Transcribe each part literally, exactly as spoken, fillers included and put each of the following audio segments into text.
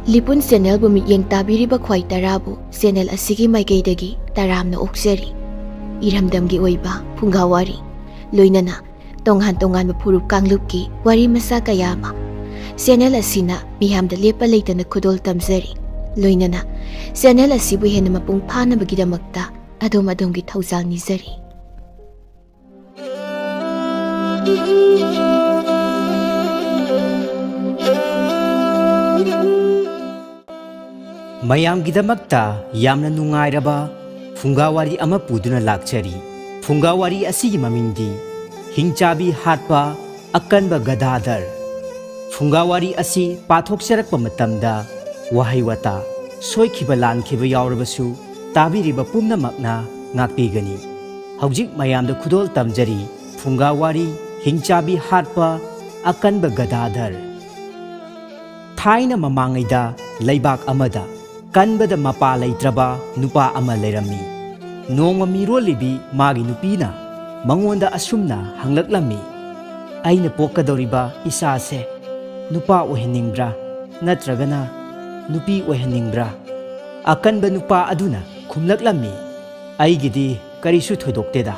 ꯂꯤꯄꯨꯟ ꯆꯦꯅꯦꯜꯕꯨ ꯃꯤꯠꯌꯦꯡ ꯇꯥꯕꯤꯔꯤꯕ ꯈ꯭ꯋꯥꯏ ꯇꯔꯥꯕꯨ ꯆꯦꯅꯦꯜ ꯑꯁꯤꯒꯤ ꯃꯥꯏꯀꯩꯗꯒꯤ ꯇꯔꯥꯝꯅ ꯑꯣꯛꯆꯔꯤ꯫ ꯏꯔꯝꯗꯝꯒꯤ ꯑꯣꯏꯕ ꯐꯨꯡꯒꯥ ꯋꯥꯔꯤ, ꯂꯣꯏꯅꯅ ꯇꯣꯉꯥꯟ ꯇꯣꯉꯥꯟꯕ ꯐꯨꯔꯨꯞ ꯀꯥꯡꯂꯨꯞꯀꯤ ꯋꯥꯔꯤ ꯃꯆꯥ ꯀꯌꯥ ꯑꯃ ꯆꯦꯅꯦꯜ ꯑꯁꯤꯅ ꯃꯤꯌꯥꯝꯗ ꯂꯦꯞꯄ ꯂꯩꯇꯅ ꯈꯨꯗꯣꯜ ꯇꯝꯖꯔꯤ꯫ ꯂꯣꯏꯅꯅ ꯆꯦꯅꯦꯜ ꯑꯁꯤꯕꯨ ꯍꯦꯟꯅ ꯃꯄꯨꯡ ꯐꯥꯅꯕꯒꯤꯗꯃꯛꯇ ꯑꯗꯣꯝ ꯑꯗꯣꯝꯒꯤ ꯊꯧꯖꯥꯜ ꯅꯤꯖꯔꯤ꯫ ꯃꯌꯥꯝꯒꯤꯗꯃꯛꯇ ꯌꯥꯝꯅ ꯅꯨꯡꯉꯥꯏꯔꯕ ꯐꯨꯡꯒꯥ ꯋꯥꯔꯤ ꯑꯃ ꯄꯨꯗꯨꯅ ꯂꯥꯛꯆꯔꯤ꯫ ꯐꯨꯡꯒꯥ ꯋꯥꯔꯤ ꯑꯁꯤꯒꯤ ꯃꯃꯤꯡꯗꯤ ꯍꯤꯡꯆꯥꯕꯤ ꯍꯥꯠꯄ ꯑꯀꯟꯕ ꯒꯗꯥꯗꯔ꯫ ꯐꯨꯡꯒꯥ ꯋꯥꯔꯤ ꯑꯁꯤ ꯄꯥꯊꯣꯛꯆꯔꯛꯄ ꯃꯇꯝꯗ ꯋꯥꯍꯩ ꯋꯥꯇꯥ ꯁꯣꯏꯈꯤꯕ ꯂꯥꯟꯈꯤꯕ ꯌꯥꯎꯔꯕꯁꯨ ꯇꯥꯕꯤꯔꯤꯕ ꯄꯨꯝꯅꯃꯛꯅ ꯉꯥꯛꯄꯤꯒꯅꯤ꯫ ꯍꯧꯖꯤꯛ ꯃꯌꯥꯝꯗ ꯈꯨꯗꯣꯜ ꯇꯝꯖꯔꯤ ꯐꯨꯡꯒꯥ ꯋꯥꯔꯤ ꯍꯤꯡꯆꯥꯕꯤ ꯍꯥꯠꯄ ꯑꯀꯟꯕ ꯒꯗꯥꯗꯔ꯫ ꯊꯥꯏꯅ ꯃꯃꯥꯡꯉꯩꯗ ꯂꯩꯕꯥꯛ ꯑꯃꯗ ꯀꯟꯕꯗ ꯃꯄꯥ ꯂꯩꯇ꯭ꯔꯕ ꯅꯨꯄꯥ ꯑꯃ ꯂꯩꯔꯝꯃꯤ꯫ ꯅꯣꯡꯃ ꯃꯤꯔꯣꯜꯂꯤꯕꯤ ꯃꯥꯒꯤ ꯅꯨꯄꯤꯅ ꯃꯉꯣꯟꯗ ꯑꯁꯨꯝꯅ ꯍꯪꯂꯛꯂꯝꯃꯤ, "ꯑꯩꯅ ꯄꯣꯛꯀꯗꯧꯔꯤꯕ ꯏꯆꯥꯁꯦ ꯅꯨꯄꯥ ꯑꯣꯏꯍꯟꯅꯤꯡꯕ꯭ꯔꯥ ꯅꯠꯇ꯭ꯔꯒꯅ ꯅꯨꯄꯤ ꯑꯣꯏꯍꯟꯅꯤꯡꯕ꯭ꯔꯥ?" ꯑꯀꯟꯕ ꯅꯨꯄꯥ ꯑꯗꯨꯅ ꯈꯨꯝꯂꯛꯂꯝꯃꯤ, "ꯑꯩꯒꯤꯗꯤ ꯀꯔꯤꯁꯨ ꯊꯣꯏꯗꯣꯛꯇꯦꯗ,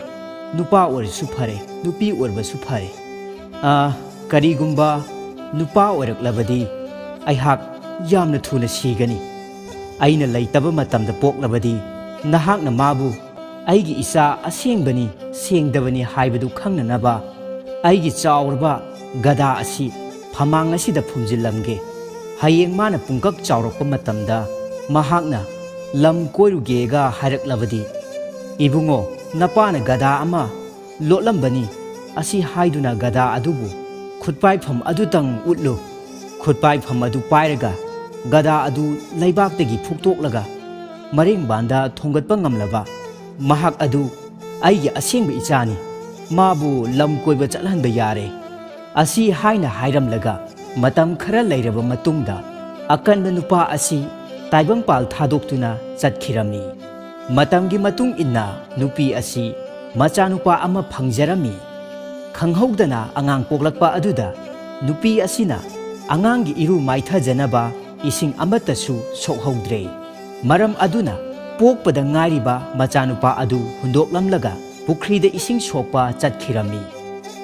ꯅꯨꯄꯥ ꯑꯣꯏꯔꯁꯨ ꯐꯔꯦ, ꯅꯨꯄꯤ ꯑꯣꯏꯔꯕꯁꯨ ꯐꯔꯦ꯫ ꯑ, ꯀꯔꯤꯒꯨꯝꯕ ꯅꯨꯄꯥ ꯑꯣꯏꯔꯛꯂꯕꯗꯤ ꯑꯩꯍꯥꯛ ꯌꯥꯝꯅ ꯊꯨꯅ ꯁꯤꯒꯅꯤ꯫ ꯑꯩꯅ ꯂꯩꯇꯕ ꯃꯇꯝꯗ ꯄꯣꯛꯂꯕꯗꯤ ꯅꯍꯥꯛꯅ ꯃꯥꯕꯨ ꯑꯩꯒꯤ ꯏꯆꯥ ꯑꯁꯦꯡꯕꯅꯤ, ꯁꯦꯡꯗꯕꯅꯤ ꯍꯥꯏꯕꯗꯨ ꯈꯪꯅꯅꯕ ꯑꯩꯒꯤ ꯆꯥꯎꯔꯕ ꯒꯗꯥ ꯑꯁꯤ ꯐꯃꯥꯡ ꯑꯁꯤꯗ ꯐꯨꯝꯖꯤꯜꯂꯝꯒꯦ꯫ ꯍꯌꯦꯡ ꯃꯥꯅ ꯄꯨꯡꯀꯛ ꯆꯥꯎꯔꯛꯄ ꯃꯇꯝꯗ ꯃꯍꯥꯛꯅ ꯂꯝ ꯀꯣꯏꯔꯨꯒꯦꯒ ꯍꯥꯏꯔꯛꯂꯕꯗꯤ ꯏꯕꯨꯡꯉꯣ, ꯅꯄꯥꯅ ꯒꯗꯥ ꯑꯃ ꯂꯣꯠꯂꯝꯕꯅꯤ" ꯑꯁꯤ ꯍꯥꯏꯗꯨꯅ ꯒꯗꯥ ꯑꯗꯨꯕꯨ ꯈꯨꯠꯄꯥꯏꯐꯝ ꯑꯗꯨꯇꯪ ꯎꯠꯂꯨ꯫ ꯈꯨꯠꯄꯥꯏꯐꯝ ꯑꯗꯨ ꯄꯥꯏꯔꯒ ꯒꯗꯥ ꯑꯗꯨ ꯂꯩꯕꯥꯛꯇꯒꯤ ꯐꯨꯛꯇꯣꯛꯂꯒ ꯃꯔꯦꯡꯕꯥꯟꯗ ꯊꯣꯡꯒꯠꯄ ꯉꯝꯂꯕ ꯃꯍꯥꯛ ꯑꯗꯨ ꯑꯩꯒꯤ ꯑꯁꯦꯡꯕ ꯏꯆꯥꯅꯤ꯫ ꯃꯥꯕꯨ ꯂꯝ ꯀꯣꯏꯕ ꯆꯠꯍꯟꯕ ꯌꯥꯔꯦ꯫ ꯑꯁꯤ ꯍꯥꯏꯅ ꯍꯥꯏꯔꯝꯂꯒ ꯃꯇꯝ ꯈꯔ ꯂꯩꯔꯕ ꯃꯇꯨꯡꯗ ꯑꯀꯟꯕ ꯅꯨꯄꯥ ꯑꯁꯤ ꯇꯥꯏꯕꯪꯄꯥꯜ ꯊꯥꯗꯣꯛꯇꯨꯅ ꯆꯠꯈꯤꯔꯝꯃꯤ꯫ ꯃꯇꯝꯒꯤ ꯃꯇꯨꯡ ꯏꯟꯅ ꯅꯨꯄꯤ ꯑꯁꯤ ꯃꯆꯥꯅꯨꯄꯥ ꯑꯃ ꯐꯪꯖꯔꯝꯃꯤ꯫ ꯈꯪꯍꯧꯗꯅ ꯑꯉꯥꯡ ꯄꯣꯛꯂꯛꯄ ꯑꯗꯨꯗ ꯅꯨꯄꯤ ꯑꯁꯤꯅ ꯑꯉꯥꯡꯒꯤ ꯏꯔꯨ ꯃꯥꯏꯊꯖꯅꯕ ꯏꯁꯤꯡ ꯑꯃꯠꯇꯁꯨ ꯁꯣꯛꯍꯧꯗ꯭ꯔꯦ꯫ ꯃꯔꯝ ꯑꯗꯨꯅ ꯄꯣꯛꯄꯗ ꯉꯥꯏꯔꯤꯕ ꯃꯆꯥꯅꯨꯄꯥ ꯑꯗꯨ ꯍꯨꯟꯗꯣꯛꯂꯝꯂꯒ ꯄꯨꯈ꯭ꯔꯤꯗ ꯏꯁꯤꯡ ꯁꯣꯛꯄ ꯆꯠꯈꯤꯔꯝꯃꯤ꯫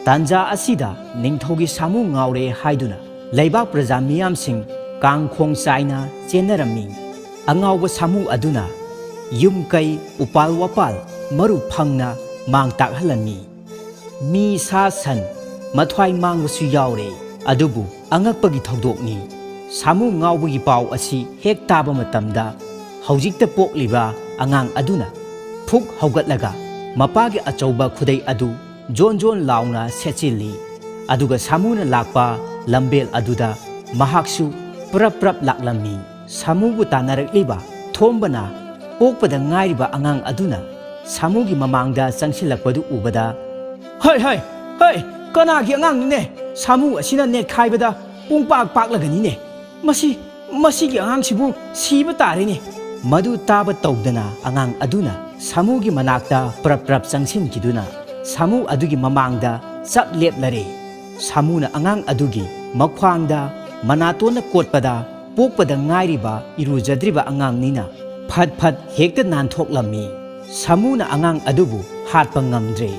ꯇꯥꯟꯖꯥ ꯑꯁꯤꯗ ꯅꯤꯡꯊꯧꯒꯤ ꯁꯥꯃꯨ ꯉꯥꯎꯔꯦ ꯍꯥꯏꯗꯨꯅ ꯂꯩꯕꯥꯛ ꯄ꯭ꯔꯖꯥ ꯃꯤꯌꯥꯝꯁꯤꯡ ꯀꯥꯡ ꯈꯣꯡ ꯆꯥꯏꯅ ꯆꯦꯟꯅꯔꯝꯃꯤ꯫ ꯑꯉꯥꯎꯕ ꯁꯥꯃꯨ ꯑꯗꯨꯅ ꯌꯨꯝ ꯀꯩ, ꯎꯄꯥꯜ ꯋꯥꯄꯥꯜ ꯃꯔꯨ ꯐꯪꯅ ꯃꯥꯡ ꯇꯥꯛꯍꯜꯂꯝꯃꯤ꯫ ꯃꯤ, ꯁꯥ ꯁꯟ ꯃꯊ꯭ꯋꯥꯏ ꯃꯥꯡꯕꯁꯨ ꯌꯥꯎꯔꯦ꯫ ꯑꯗꯨꯕꯨ ꯑꯉꯛꯄꯒꯤ ꯊꯧꯗꯣꯛꯅꯤ, ꯁꯥꯃꯨ ꯉꯥꯎꯕꯒꯤ ꯄꯥꯎ ꯑꯁꯤ ꯍꯦꯛ ꯇꯥꯕ ꯃꯇꯝꯗ ꯍꯧꯖꯤꯛꯇ ꯄꯣꯛꯂꯤꯕ ꯑꯉꯥꯡ ꯑꯗꯨꯅ ꯐꯨꯛ ꯍꯧꯒꯠꯂꯒ ꯃꯄꯥꯒꯤ ꯑꯆꯧꯕ ꯈꯨꯗꯩ ꯑꯗꯨ ꯖꯣꯟ ꯖꯣꯟ ꯂꯥꯎꯅ ꯁꯦꯠꯆꯤꯜꯂꯤ꯫ ꯑꯗꯨꯒ ꯁꯥꯃꯨꯅ ꯂꯥꯛꯄ ꯂꯝꯕꯦꯜ ꯑꯗꯨꯗ ꯃꯍꯥꯛꯁꯨ ꯄ꯭ꯔꯞ ꯄ꯭ꯔꯞ ꯂꯥꯛꯂꯝꯃꯤ꯫ ꯁꯥꯃꯨꯕꯨ ꯇꯥꯟꯅꯔꯛꯂꯤꯕ ꯊꯣꯝꯕꯅ ꯄꯣꯛꯄꯗ ꯉꯥꯏꯔꯤꯕ ꯑꯉꯥꯡ ꯑꯗꯨꯅ ꯁꯥꯃꯨꯒꯤ ꯃꯃꯥꯡꯗ ꯆꯪꯁꯤꯜꯂꯛꯄꯗꯨ ꯎꯕꯗ, "ꯍꯩ, ꯍꯩ, ꯍꯩ, ꯀꯅꯥꯒꯤ ꯑꯉꯥꯡꯅꯣꯅꯦ? ꯁꯥꯃꯨ ꯑꯁꯤꯅ ꯅꯦꯠꯈꯥꯏꯕꯗ ꯄꯨꯡꯄꯥꯛ ꯄꯥꯛꯂꯒꯅꯤꯅꯦ꯫ ꯃꯁꯤ, ꯃꯁꯤꯒꯤ ꯑꯉꯥꯡꯁꯤꯕꯨ ꯁꯤꯕ ꯇꯥꯔꯦꯅꯦ!" ꯃꯗꯨ ꯇꯥꯕ ꯇꯧꯗꯅ ꯑꯉꯥꯡ ꯑꯗꯨꯅ ꯁꯥꯃꯨꯒꯤ ꯃꯅꯥꯛꯇ ꯄ꯭ꯔꯞ ꯄ꯭ꯔꯞ ꯆꯪꯁꯤꯟꯈꯤꯗꯨꯅ ꯁꯥꯃꯨ ꯑꯗꯨꯒꯤ ꯃꯃꯥꯡꯗ ꯆꯞ ꯂꯦꯞꯂꯔꯦ꯫ ꯁꯥꯃꯨꯅ ꯑꯉꯥꯡ ꯑꯗꯨꯒꯤ ꯃꯈ꯭ꯋꯥꯡꯗ ꯃꯅꯥꯇꯣꯟꯅ ꯀꯣꯠꯄꯗ ꯄꯣꯛꯄꯗ ꯉꯥꯏꯔꯤꯕ ꯏꯔꯨꯖꯗ꯭ꯔꯤꯕ ꯑꯉꯥꯡꯅꯤꯅ ꯐꯠ ꯐꯠ ꯍꯦꯛꯇ ꯅꯥꯟꯊꯣꯛꯂꯝꯃꯤ꯫ ꯁꯥꯃꯨꯅ ꯑꯉꯥꯡ ꯑꯗꯨꯕꯨ ꯍꯥꯠꯄ ꯉꯝꯗ꯭ꯔꯦ꯫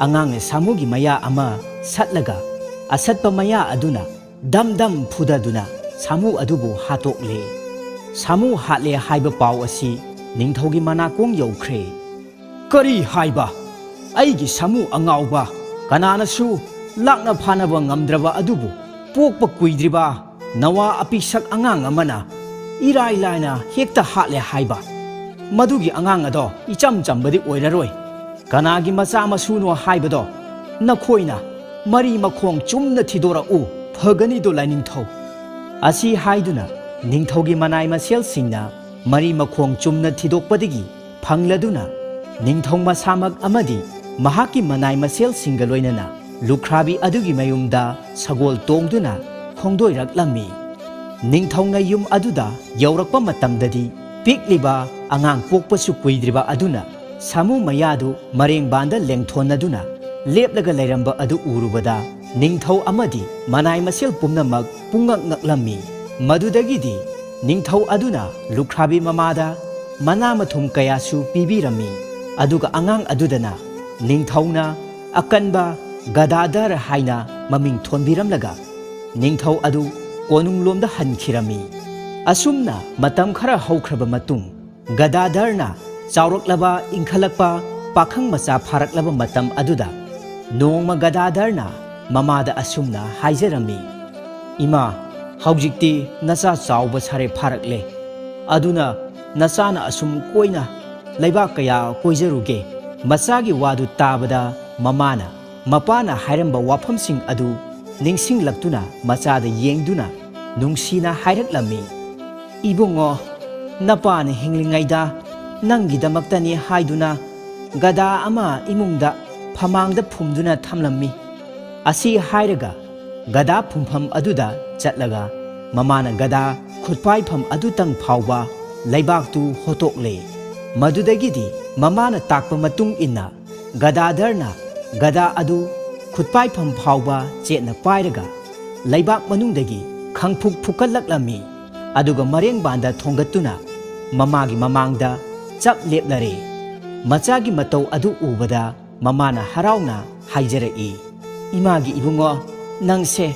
ꯑꯉꯥꯡꯅ ꯁꯥꯃꯨꯒꯤ ꯃꯌꯥ ꯑꯃ ꯁꯠꯂꯒ ꯑꯁꯠꯄ ꯃꯌꯥ ꯑꯗꯨꯅ ꯗꯝ ꯗꯝ ꯐꯨꯗꯗꯨꯅ ꯁꯥꯃꯨ ꯑꯗꯨꯕꯨ ꯍꯥꯠꯇꯣꯛꯂꯦ꯫ ꯁꯥꯃꯨ ꯍꯥꯠꯂꯦ ꯍꯥꯏꯕ ꯄꯥꯎ ꯑꯁꯤ ꯅꯤꯡꯊꯧꯒꯤ ꯃꯅꯥꯀꯣꯡ ꯌꯧꯈ꯭ꯔꯦ꯫ "ꯀꯔꯤ ꯍꯥꯏꯕ? ꯑꯩꯒꯤ ꯁꯥꯃꯨ ꯑꯉꯥꯎꯕ, ꯀꯅꯥꯅꯁꯨ ꯂꯥꯛꯅ ꯐꯥꯅꯕ ꯉꯝꯗ꯭ꯔꯕ ꯑꯗꯨꯕꯨ ꯄꯣꯛꯄ ꯀꯨꯏꯗ꯭ꯔꯤꯕ ꯅꯋꯥ ꯑꯄꯤꯛꯁꯛ ꯑꯉꯥꯡ ꯑꯃꯅ ꯏꯔꯥꯏ ꯂꯥꯏꯅ ꯍꯦꯛꯇ ꯍꯥꯠꯂꯦ ꯍꯥꯏꯕ? ꯃꯗꯨꯒꯤ ꯑꯉꯥꯡ ꯑꯗꯣ ꯏꯆꯝ ꯆꯝꯕꯗꯤ ꯑꯣꯏꯔꯔꯣꯏ꯫ ꯀꯅꯥꯒꯤ ꯃꯆꯥ ꯃꯁꯨꯅꯣ ꯍꯥꯏꯕꯗꯣ ꯅꯈꯣꯏꯅ ꯃꯔꯤ ꯃꯈꯣꯡ ꯆꯨꯝꯅ ꯊꯤꯗꯣꯔꯛꯎ, ꯐꯒꯅꯤꯗꯣ ꯂꯥꯏꯅꯤꯡꯊꯧ꯫" ꯑꯁꯤ ꯍꯥꯏꯗꯨꯅ ꯅꯤꯡꯊꯧꯒꯤ ꯃꯅꯥꯏ ꯃꯁꯦꯜꯁꯤꯡꯅ ꯃꯔꯤ ꯃꯈꯣꯡ ꯆꯨꯝꯅ ꯊꯤꯗꯣꯛꯄꯗꯒꯤ ꯐꯪꯂꯗꯨꯅ ꯅꯤꯡꯊꯧ ꯃꯁꯥꯃꯛ ꯑꯃꯗꯤ ꯃꯍꯥꯛꯀꯤ ꯃꯅꯥꯏ ꯃꯁꯦꯜꯁꯤꯡꯒ ꯂꯣꯏꯅꯅ ꯂꯨꯈ꯭ꯔꯥꯕꯤ ꯑꯗꯨꯒꯤ ꯃꯌꯨꯝꯗ ꯁꯒꯣꯜ ꯇꯣꯡꯗꯨꯅ ꯈꯣꯡꯗꯣꯏꯔꯛꯂꯝꯃꯤ꯫ ꯅꯤꯡꯊꯧꯅ ꯌꯨꯝ ꯑꯗꯨꯗ ꯌꯧꯔꯛꯄ ꯃꯇꯝꯗꯗꯤ ꯄꯤꯛꯂꯤꯕ ꯑꯉꯥꯡ ꯄꯣꯛꯄꯁꯨ ꯀꯨꯏꯗ꯭ꯔꯤꯕ ꯑꯗꯨꯅ ꯁꯥꯃꯨ ꯃꯌꯥꯗꯨ ꯃꯔꯦꯡꯕꯥꯟꯗ ꯂꯦꯡꯊꯣꯟꯅꯗꯨꯅ ꯂꯦꯞꯂꯒ ꯂꯩꯔꯝꯕ ꯑꯗꯨ ꯎꯔꯨꯕꯗ ꯅꯤꯡꯊꯧ ꯑꯃꯗꯤ ꯃꯅꯥꯏ ꯃꯁꯦꯜ ꯄꯨꯝꯅꯃꯛ ꯄꯨꯡꯉꯛ ꯉꯛꯂꯝꯃꯤ꯫ ꯃꯗꯨꯗꯒꯤꯗꯤ ꯅꯤꯡꯊꯧ ꯑꯗꯨꯅ ꯂꯨꯈ꯭ꯔꯥꯕꯤ ꯃꯃꯥꯗ ꯃꯅꯥ ꯃꯊꯨꯝ ꯀꯌꯥꯁꯨ ꯄꯤꯕꯤꯔꯝꯃꯤ꯫ ꯑꯗꯨꯒ ꯑꯉꯥꯡ ꯑꯗꯨꯗꯅ ꯅꯤꯡꯊꯧꯅ ꯑꯀꯟꯕ ꯒꯗꯥꯙꯔ ꯍꯥꯏꯅ ꯃꯃꯤꯡ ꯊꯣꯟꯕꯤꯔꯝꯂꯒ ꯅꯤꯡꯊꯧ ꯑꯗꯨ ꯀꯣꯅꯨꯡꯂꯣꯝꯗ ꯍꯟꯈꯤꯔꯝꯃꯤ꯫ ꯑꯁꯨꯝꯅ ꯃꯇꯝ ꯈꯔ ꯍꯧꯈ꯭ꯔꯕ ꯃꯇꯨꯡ ꯒꯗꯥꯙꯔꯅ ꯆꯥꯎꯔꯛꯂꯕ, ꯏꯟꯈꯠꯂꯛꯄ, ꯄꯥꯈꯪ ꯃꯆꯥ ꯐꯥꯔꯛꯂꯕ ꯃꯇꯝ ꯑꯗꯨꯗ ꯅꯣꯡꯃ ꯒꯗꯥꯙꯔꯅ ꯃꯃꯥꯗ ꯑꯁꯨꯝꯅ ꯍꯥꯏꯖꯔꯝꯃꯤ, "ꯏꯃꯥ, ꯍꯧꯖꯤꯛꯇꯤ ꯅꯆꯥ ꯆꯥꯎꯕ ꯁꯥꯔꯦ ꯐꯥꯔꯛꯂꯦ꯫ ꯑꯗꯨꯅ ꯅꯆꯥꯅ ꯑꯁꯨꯝ ꯀꯣꯏꯅ ꯂꯩꯕꯥꯛ ꯀꯌꯥ ꯀꯣꯏꯖꯔꯨꯒꯦ?" ꯃꯆꯥꯒꯤ ꯋꯥꯗꯨ ꯇꯥꯕꯗ ꯃꯃꯥꯅ ꯃꯄꯥꯅ ꯍꯥꯏꯔꯝꯕ ꯋꯥꯐꯝꯁꯤꯡ ꯑꯗꯨ ꯅꯤꯡꯁꯤꯡꯂꯛꯇꯨꯅ ꯃꯆꯥꯗ ꯌꯦꯡꯗꯨꯅ ꯅꯨꯡꯁꯤꯅ ꯍꯥꯏꯔꯛꯂꯝꯃꯤ, "ꯏꯕꯨꯡꯉꯣ, ꯅꯄꯥꯅ ꯍꯤꯡꯂꯤꯉꯩꯗ ꯅꯪꯒꯤꯗꯃꯛꯇꯅꯤ ꯍꯥꯏꯗꯨꯅ ꯒꯗꯥ ꯑꯃ ꯏꯃꯨꯡꯗ ꯐꯃꯥꯡꯗ ꯐꯨꯝꯗꯨꯅ ꯊꯝꯂꯝꯃꯤ꯫" ꯑꯁꯤ ꯍꯥꯏꯔꯒ ꯒꯗꯥ ꯐꯨꯝꯐꯝ ꯑꯗꯨꯗ ꯆꯠꯂꯒ ꯃꯃꯥꯅ ꯒꯗꯥ ꯈꯨꯠꯄꯥꯏꯐꯝ ꯑꯗꯨꯇꯪ ꯐꯥꯎꯕ ꯂꯩꯕꯥꯛꯇꯨ ꯍꯣꯇꯣꯛꯂꯦ꯫ ꯃꯗꯨꯗꯒꯤꯗꯤ ꯃꯃꯥꯅ ꯇꯥꯛꯄ ꯃꯇꯨꯡ ꯏꯟꯅ ꯒꯗꯥꯙꯔꯅ ꯒꯗꯥ ꯑꯗꯨ ꯈꯨꯠꯄꯥꯏꯐꯝ ꯐꯥꯎꯕ ꯆꯦꯠꯅ ꯄꯥꯏꯔꯒ ꯂꯩꯕꯥꯛ ꯃꯅꯨꯡꯗꯒꯤ ꯈꯪꯐꯨꯛ ꯐꯨꯛꯀꯠꯂꯛꯂꯝꯃꯤ꯫ ꯑꯗꯨꯒ ꯃꯔꯦꯡꯕꯥꯟꯗ ꯊꯣꯡꯒꯠꯇꯨꯅ ꯃꯃꯥꯒꯤ ꯃꯃꯥꯡꯗ ꯆꯞ ꯂꯦꯞꯂꯔꯦ꯫ ꯃꯆꯥꯒꯤ ꯃꯇꯧ ꯑꯗꯨ ꯎꯕꯗ ꯃꯃꯥꯅ ꯍꯔꯥꯎꯅ ꯍꯥꯏꯖꯔꯛꯏ, "ꯏꯃꯥꯒꯤ ꯏꯕꯨꯡꯉꯣ, ꯅꯪꯁꯦ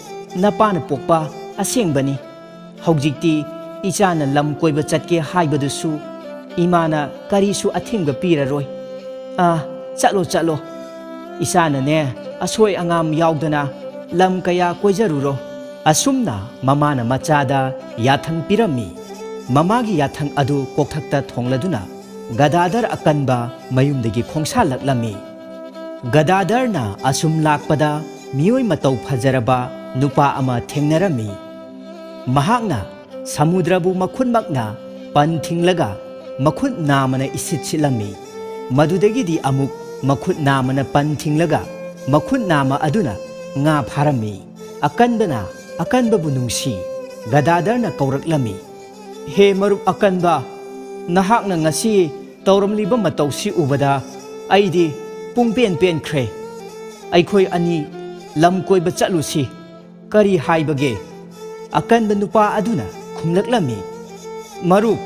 ꯅꯄꯥꯅ ꯄꯣꯛꯄ ꯑꯁꯦꯡꯕꯅꯤ꯫ ꯍꯧꯖꯤꯛꯇꯤ ꯏꯆꯥꯅ ꯂꯝ ꯀꯣꯏꯕ ꯆꯠꯀꯦ ꯍꯥꯏꯕꯗꯨꯁꯨ ꯏꯃꯥꯅ ꯀꯔꯤꯁꯨ ꯑꯊꯤꯡꯕ ꯄꯤꯔꯔꯣꯏ꯫ ꯑꯥ, ꯆꯠꯂꯣ, ꯆꯠꯂꯣ꯫ ꯏꯆꯥꯅꯅꯦ, ꯑꯁꯣꯏ ꯑꯉꯥꯝ ꯌꯥꯎꯗꯅ ꯂꯝ ꯀꯌꯥ ꯀꯣꯏꯖꯔꯨꯔꯣ꯫" ꯑꯁꯨꯝꯅ ꯃꯃꯥꯅ ꯃꯆꯥꯗ ꯌꯥꯊꯪ ꯄꯤꯔꯝꯃꯤ꯫ ꯃꯃꯥꯒꯤ ꯌꯥꯊꯪ ꯑꯗꯨ ꯀꯣꯛꯊꯛꯇ ꯊꯣꯡꯂꯗꯨꯅ ꯒꯗꯥꯙꯔ ꯑꯀꯟꯕ ꯃꯌꯨꯝꯗꯒꯤ ꯈꯣꯡꯁꯥꯜꯂꯛꯂꯝꯃꯤ꯫ ꯒꯗꯥꯙꯔꯅ ꯑꯁꯨꯝ ꯂꯥꯛꯄꯗ ꯃꯤꯑꯣꯏ ꯃꯇꯧ ꯐꯖꯔꯕ ꯅꯨꯄꯥ ꯑꯃ ꯊꯦꯡꯅꯔꯝꯃꯤ꯫ ꯃꯍꯥꯛꯅ ꯁꯃꯨꯗ꯭ꯔꯕꯨ ꯃꯈꯨꯠꯃꯛꯅ ꯄꯟ ꯊꯤꯡꯂꯒ ꯃꯈꯨꯠ ꯅꯥꯝꯃꯅ ꯏꯁꯤꯠ ꯁꯤꯠꯂꯝꯃꯤ꯫ ꯃꯗꯨꯗꯒꯤꯗꯤ ꯑꯃꯨꯛ ꯃꯈꯨꯠ ꯅꯥꯝꯃꯅ ꯄꯟ ꯊꯤꯡꯂꯒ ꯃꯈꯨꯠ ꯅꯥꯝꯃ ꯑꯗꯨꯅ ꯉꯥ ꯐꯥꯔꯝꯃꯤ꯫ ꯑꯀꯟꯕꯅ ꯑꯀꯟꯕꯕꯨ ꯅꯨꯡꯁꯤ꯫ ꯒꯗꯥꯙꯔꯅ ꯀꯧꯔꯛꯂꯝꯃꯤ, "ꯍꯦ ꯃꯔꯨꯞ ꯑꯀꯟꯕ, ꯅꯍꯥꯛꯅ ꯉꯁꯤ ꯇꯧꯔꯝꯂꯤꯕ ꯃꯇꯧꯁꯤ ꯎꯕꯗ ꯑꯩꯗꯤ ꯄꯨꯡꯄꯦꯟ ꯄꯦꯟꯈ꯭ꯔꯦ꯫ ꯑꯩꯈꯣꯏ ꯑꯅꯤ ꯂꯝ ꯀꯣꯏꯕ ꯆꯠꯂꯨꯁꯤ꯫ ꯀꯔꯤ ꯍꯥꯏꯕꯒꯦ?" ꯑꯀꯟꯕ ꯅꯨꯄꯥ ꯑꯗꯨꯅ ꯈꯨꯝꯂꯛꯂꯝꯃꯤ, "ꯃꯔꯨꯞ,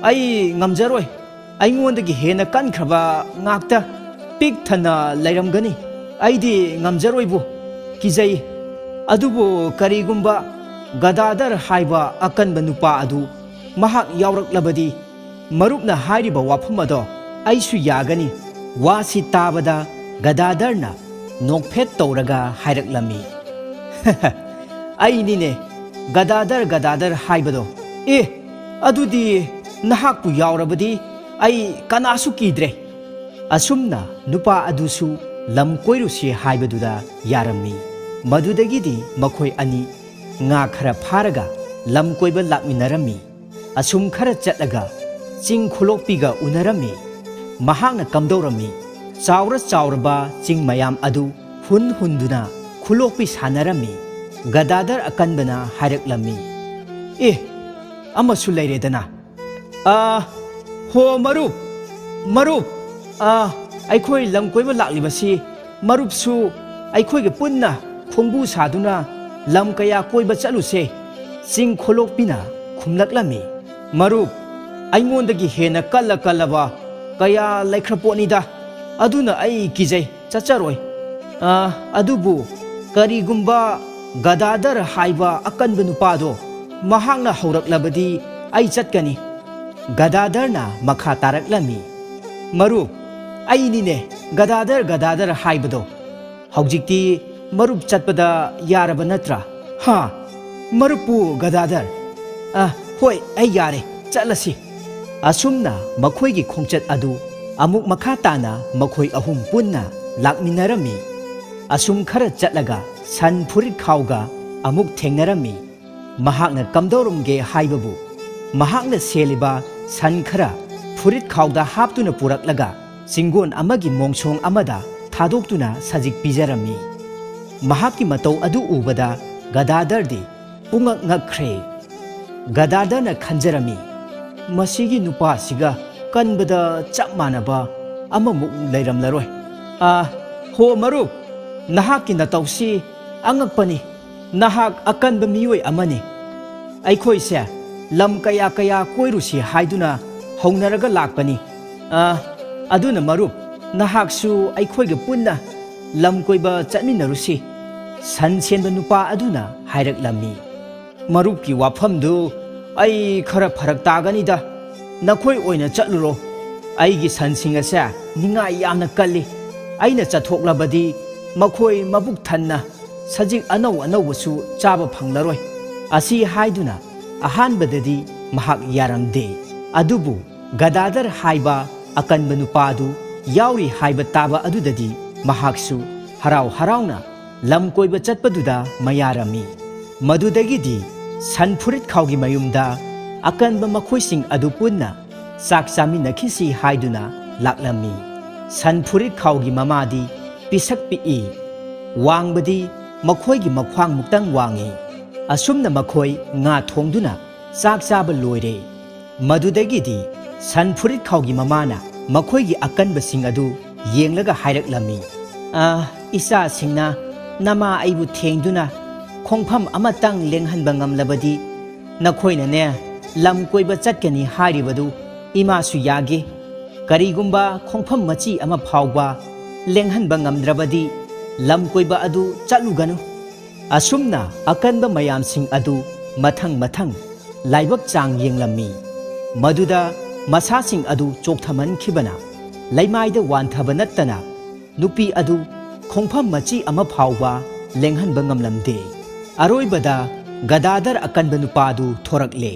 ꯑꯩ ꯉꯝꯖꯔꯣꯏ꯫ ꯑꯩꯉꯣꯟꯗꯒꯤ ꯍꯦꯟꯅ ꯀꯟꯈ꯭ꯔꯕ ꯉꯥꯛꯇ ꯄꯤꯛ ꯊꯟꯅ ꯂꯩꯔꯝꯒꯅꯤ꯫ ꯑꯩꯗꯤ ꯉꯝꯖꯔꯣꯏꯕꯨ, ꯀꯤꯖꯩ꯫ ꯑꯗꯨꯕꯨ ꯀꯔꯤꯒꯨꯝꯕ ꯒꯗꯥꯗꯔ ꯍꯥꯏꯕ ꯑꯀꯟꯕ ꯅꯨꯄꯥ ꯑꯗꯨ ꯃꯍꯥꯛ ꯌꯥꯎꯔꯛꯂꯕꯗꯤ, ꯃꯔꯨꯞꯅ ꯍꯥꯏꯔꯤꯕ ꯋꯥꯐꯝ ꯑꯗꯣ ꯑꯩꯁꯨ ꯌꯥꯒꯅꯤ꯫" ꯋꯥꯁꯤ ꯇꯥꯕꯗ ꯒꯗꯥꯗꯔꯅ ꯅꯣꯛꯐꯦꯠ ꯇꯧꯔꯒ ꯍꯥꯏꯔꯛꯂꯝꯃꯤ, "ꯑꯩꯅꯤꯅꯦ ꯒꯗꯥꯗꯔ, ꯒꯗꯥꯗꯔ ꯍꯥꯏꯕꯗꯣ꯫ ꯑꯦ, ꯑꯗꯨꯗꯤ ꯅꯍꯥꯛꯄꯨ ꯌꯥꯎꯔꯕꯗꯤ ꯑꯩ ꯀꯅꯥꯁꯨ ꯀꯤꯗ꯭ꯔꯦ꯫" ꯑꯁꯨꯝꯅ ꯅꯨꯄꯥ ꯑꯗꯨꯁꯨ ꯂꯝ ꯀꯣꯏꯔꯨꯁꯤ ꯍꯥꯏꯕꯗꯨꯗ ꯌꯥꯔꯝꯃꯤ꯫ ꯃꯗꯨꯗꯒꯤꯗꯤ ꯃꯈꯣꯏ ꯑꯅꯤ ꯉꯥ ꯈꯔ ꯐꯥꯔꯒ ꯂꯝ ꯀꯣꯏꯕ ꯂꯥꯛꯃꯤꯟꯅꯔꯝꯃꯤ꯫ ꯑꯁꯨꯝ ꯈꯔ ꯆꯠꯂꯒ ꯆꯤꯡ ꯈꯨꯂꯣꯛꯄꯤꯒ ꯎꯅꯔꯝꯃꯤ꯫ ꯃꯍꯥꯛꯅ ꯀꯝꯗꯧꯔꯝꯃꯤ? ꯆꯥꯎꯔ ꯆꯥꯎꯔꯕ ꯆꯤꯡ ꯃꯌꯥꯝ ꯑꯗꯨ ꯍꯨꯟ ꯍꯨꯟꯗꯨꯅ ꯈꯨꯂꯣꯛꯄꯤ ꯁꯥꯟꯅꯔꯝꯃꯤ꯫ ꯒꯗꯥꯗꯔ ꯑꯀꯟꯕꯅ ꯍꯥꯏꯔꯛꯂꯝꯃꯤ, "ꯑꯦ, ꯑꯃꯁꯨ ꯂꯩꯔꯦꯗꯅ꯫ ꯑꯥ, ꯍꯣ ꯃꯔꯨꯞ, ꯃꯔꯨꯞ, ꯑꯥ, ꯑꯩꯈꯣꯏ ꯂꯝ ꯀꯣꯏꯕ ꯂꯥꯛꯂꯤꯕꯁꯤ ꯃꯔꯨꯞꯁꯨ ꯑꯩꯈꯣꯏꯒ ꯄꯨꯟꯅ ꯈꯣꯡꯕꯨ ꯁꯥꯗꯨꯅ ꯂꯝ ꯀꯌꯥ ꯀꯣꯏꯕ ꯆꯠꯂꯨꯁꯦ꯫" ꯆꯤꯡ ꯈꯣꯂꯣꯛꯄꯤꯅ ꯈꯨꯝꯂꯛꯂꯝꯃꯤ, "ꯃꯔꯨꯞ, ꯑꯩꯉꯣꯟꯗꯒꯤ ꯍꯦꯟꯅ ꯀꯜꯂ ꯀꯜꯂꯕ ꯀꯌꯥ ꯂꯩꯈ꯭ꯔ ꯄꯣꯠꯅꯤꯗ꯫ ꯑꯗꯨꯅ ꯑꯩ ꯀꯤꯖꯩ, ꯆꯠꯆꯔꯣꯏ꯫ ꯑ, ꯑꯗꯨꯕꯨ ꯀꯔꯤꯒꯨꯝꯕ ꯒꯗꯥꯗꯔ ꯍꯥꯏꯕ ꯑꯀꯟꯕ ꯅꯨꯄꯥꯗꯣ ꯃꯍꯥꯛꯅ ꯍꯧꯔꯛꯂꯕꯗꯤ ꯑꯩ ꯆꯠꯀꯅꯤ꯫" ꯒꯗꯥꯗꯔꯅ ꯃꯈꯥ ꯇꯥꯔꯛꯂꯝꯃꯤ, "ꯃꯔꯨꯞ, ꯑꯩꯅꯤꯅꯦ ꯒꯗꯥꯗꯔ, ꯒꯗꯥꯗꯔ ꯍꯥꯏꯕꯗꯣ꯫ ꯍꯧꯖꯤꯛꯇꯤ ꯃꯔꯨꯞ ꯆꯠꯄꯗ ꯌꯥꯔꯕ ꯅꯠꯇ꯭ꯔꯥ?" "ꯍꯥ? ꯃꯔꯨꯞꯄꯨ ꯒꯗꯥꯗꯔ? ꯑ, ꯍꯣꯏ, ꯑꯩ ꯌꯥꯔꯦ, ꯆꯠꯂꯁꯤ꯫" ꯑꯁꯨꯝꯅ ꯃꯈꯣꯏꯒꯤ ꯈꯣꯡꯆꯠ ꯑꯗꯨ ꯑꯃꯨꯛ ꯃꯈꯥ ꯇꯥꯅ ꯃꯈꯣꯏ ꯑꯍꯨꯝ ꯄꯨꯟꯅ ꯂꯥꯛꯃꯤꯟꯅꯔꯝꯃꯤ꯫ ꯑꯁꯨꯝ ꯈꯔ ꯆꯠꯂꯒ ꯁꯟ ꯐꯨꯔꯤꯠ ꯈꯥꯎꯒ ꯑꯃꯨꯛ ꯊꯦꯡꯅꯔꯝꯃꯤ꯫ ꯃꯍꯥꯛꯅ ꯀꯝꯗꯧꯔꯝꯒꯦ ꯍꯥꯏꯕꯕꯨ, ꯃꯍꯥꯛꯅ ꯁꯦꯜꯂꯤꯕ ꯁꯟ ꯈꯔ ꯐꯨꯔꯤꯠ ꯈꯥꯎꯗ ꯍꯥꯞꯇꯨꯅ ꯄꯨꯔꯛꯂꯒ ꯆꯤꯡꯒꯣꯟ ꯑꯃꯒꯤ ꯃꯣꯡꯁꯣꯡ ꯑꯃꯗ ꯊꯥꯗꯣꯛꯇꯨꯅ ꯁꯖꯤꯛ ꯄꯤꯖꯔꯝꯃꯤ꯫ ꯃꯍꯥꯛꯀꯤ ꯃꯇꯧ ꯑꯗꯨ ꯎꯕꯗ ꯒꯗꯥꯗꯔꯗꯤ ꯄꯨꯡꯉꯛ ꯉꯛꯈ꯭ꯔꯦ꯫ ꯒꯗꯥꯗꯔꯅ ꯈꯟꯖꯔꯝꯃꯤ, "ꯃꯁꯤꯒꯤ ꯅꯨꯄꯥꯁꯤꯒ ꯀꯟꯕꯗ ꯆꯞ ꯃꯥꯟꯅꯕ ꯑꯃꯃꯨꯛ ꯂꯩꯔꯝꯂꯔꯣꯏ꯫ ꯑ, ꯍꯣ ꯃꯔꯨꯞ, ꯅꯍꯥꯛꯀꯤ ꯅꯇꯧꯁꯤ ꯑꯉꯛꯄꯅꯤ꯫ ꯅꯍꯥꯛ ꯑꯀꯟꯕ ꯃꯤꯑꯣꯏ ꯑꯃꯅꯤ꯫ ꯑꯩꯈꯣꯏꯁꯦ ꯂꯝ ꯀꯌꯥ ꯀꯌꯥ ꯀꯣꯏꯔꯨꯁꯤ ꯍꯥꯏꯗꯨꯅ ꯍꯧꯅꯔꯒ ꯂꯥꯛꯄꯅꯤ꯫ ꯑ, ꯑꯗꯨꯅ ꯃꯔꯨꯞ, ꯅꯍꯥꯛꯁꯨ ꯑꯩꯈꯣꯏꯒ ꯄꯨꯟꯅ ꯂꯝ ꯀꯣꯏꯕ ꯆꯠꯃꯤꯟꯅꯔꯨꯁꯤ, ꯁꯟ ꯁꯦꯟꯕ ꯅꯨꯄꯥ ꯑꯗꯨꯅ ꯍꯥꯏꯔꯛꯂꯝꯃꯤ꯫ ꯃꯔꯨꯞꯀꯤ ꯋꯥꯐꯝꯗꯨ ꯑꯩ ꯈꯔ ꯐꯔꯛ ꯇꯥꯒꯅꯤꯗ꯫ ꯅꯈꯣꯏ ꯑꯣꯏꯅ ꯆꯠꯂꯨꯔꯣ꯫ ꯑꯩꯒꯤ ꯁꯟꯁꯤꯡ ꯑꯁꯦ ꯅꯤꯡꯉꯥꯏ ꯌꯥꯝꯅ ꯀꯜꯂꯤ꯫ ꯑꯩꯅ ꯆꯠꯊꯣꯛꯂꯕꯗꯤ ꯃꯈꯣꯏ ꯃꯕꯨꯛ ꯊꯟꯅ ꯁꯖꯤꯛ ꯑꯅꯧ ꯑꯅꯧꯕꯁꯨ ꯆꯥꯕ ꯐꯪꯂꯔꯣꯏ꯫ ꯑꯁꯤ ꯍꯥꯏꯗꯨꯅ ꯑꯍꯥꯟꯕꯗꯗꯤ ꯃꯍꯥꯛ ꯌꯥꯔꯝꯗꯦ꯫ ꯑꯗꯨꯕꯨ ꯒꯗꯥꯗꯔ ꯍꯥꯏꯕ ꯑꯀꯟꯕ ꯅꯨꯄꯥ ꯑꯗꯨ ꯌꯥꯎꯔꯤ ꯍꯥꯏꯕ ꯇꯥꯕ ꯑꯗꯨꯗꯗꯤ ꯃꯍꯥꯛꯁꯨ ꯍꯔꯥꯎ ꯍꯔꯥꯎꯅ ꯂꯝ ꯀꯣꯏꯕ ꯆꯠꯄꯗꯨꯗ ꯃꯌꯥꯔꯝꯃꯤ꯫ ꯃꯗꯨꯗꯒꯤꯗꯤ ꯁꯟ ꯐꯨꯔꯤꯠ ꯈꯥꯎꯒꯤ ꯃꯌꯨꯝꯗ ꯑꯀꯟꯕ ꯃꯈꯣꯏꯁꯤꯡ ꯑꯗꯨ ꯄꯨꯟꯅ ꯆꯥꯛ ꯆꯥꯃꯤꯟꯅꯈꯤꯁꯤ ꯍꯥꯏꯗꯨꯅ ꯂꯥꯛꯂꯝꯃꯤ꯫ ꯁꯟ ꯐꯨꯔꯤꯠ ꯈꯥꯎꯒꯤ ꯃꯃꯥꯗꯤ ꯄꯤꯁꯛ ꯄꯤꯛꯏ꯫ ꯋꯥꯡꯕꯗꯤ ꯃꯈꯣꯏꯒꯤ ꯃꯈ꯭ꯋꯥꯡꯃꯨꯛꯇꯪ ꯋꯥꯡꯏ꯫ ꯑꯁꯨꯝꯅ ꯃꯈꯣꯏ ꯉꯥ ꯊꯣꯡꯗꯨꯅ ꯆꯥꯛ ꯆꯥꯕ ꯂꯣꯏꯔꯦ꯫ ꯃꯗꯨꯗꯒꯤꯗꯤ ꯁꯟ ꯐꯨꯔꯤꯠ ꯈꯥꯎꯒꯤ ꯃꯃꯥꯅ ꯃꯈꯣꯏꯒꯤ ꯑꯀꯟꯕꯁꯤꯡ ꯑꯗꯨ ꯌꯦꯡꯂꯒ ꯍꯥꯏꯔꯛꯂꯝꯃꯤ, "ꯑ, ꯏꯆꯥꯁꯤꯡꯅ ꯅꯃꯥ ꯑꯩꯕꯨ ꯊꯦꯡꯗꯨꯅ ꯈꯣꯡꯐꯝ ꯑꯃꯇꯪ ꯂꯦꯡꯍꯟꯕ ꯉꯝꯂꯕꯗꯤ ꯅꯈꯣꯏꯅꯅꯦ ꯂꯝ ꯀꯣꯏꯕ ꯆꯠꯀꯅꯤ ꯍꯥꯏꯔꯤꯕꯗꯨ ꯏꯃꯥꯁꯨ ꯌꯥꯒꯦ꯫ ꯀꯔꯤꯒꯨꯝꯕ ꯈꯣꯡꯐꯝ ꯃꯆꯤ ꯑꯃ ꯐꯥꯎꯕ ꯂꯦꯡꯍꯟꯕ ꯉꯝꯗ꯭ꯔꯕꯗꯤ ꯂꯝ ꯀꯣꯏꯕ ꯑꯗꯨ ꯆꯠꯂꯨꯒꯅꯨ꯫" ꯑꯁꯨꯝꯅ ꯑꯀꯟꯕ ꯃꯌꯥꯝꯁꯤꯡ ꯑꯗꯨ ꯃꯊꯪ ꯃꯊꯪ ꯂꯥꯏꯕꯛ ꯆꯥꯡ ꯌꯦꯡꯂꯝꯃꯤ꯫ ꯃꯗꯨꯗ ꯃꯁꯥꯁꯤꯡ ꯑꯗꯨ ꯆꯣꯛꯊꯃꯟꯈꯤꯕꯅ ꯂꯩꯃꯥꯏꯗ ꯋꯥꯟꯊꯕ ꯅꯠꯇꯅ ꯅꯨꯄꯤ ꯑꯗꯨ ꯈꯣꯡꯐꯝ ꯃꯆꯤ ꯑꯃ ꯐꯥꯎꯕ ꯂꯦꯡꯍꯟꯕ ꯉꯝꯂꯝꯗꯦ꯫ ꯑꯔꯣꯏꯕꯗ ꯒꯗꯥꯗꯔ ꯑꯀꯟꯕ ꯅꯨꯄꯥꯗꯨ ꯊꯣꯔꯛꯂꯦ꯫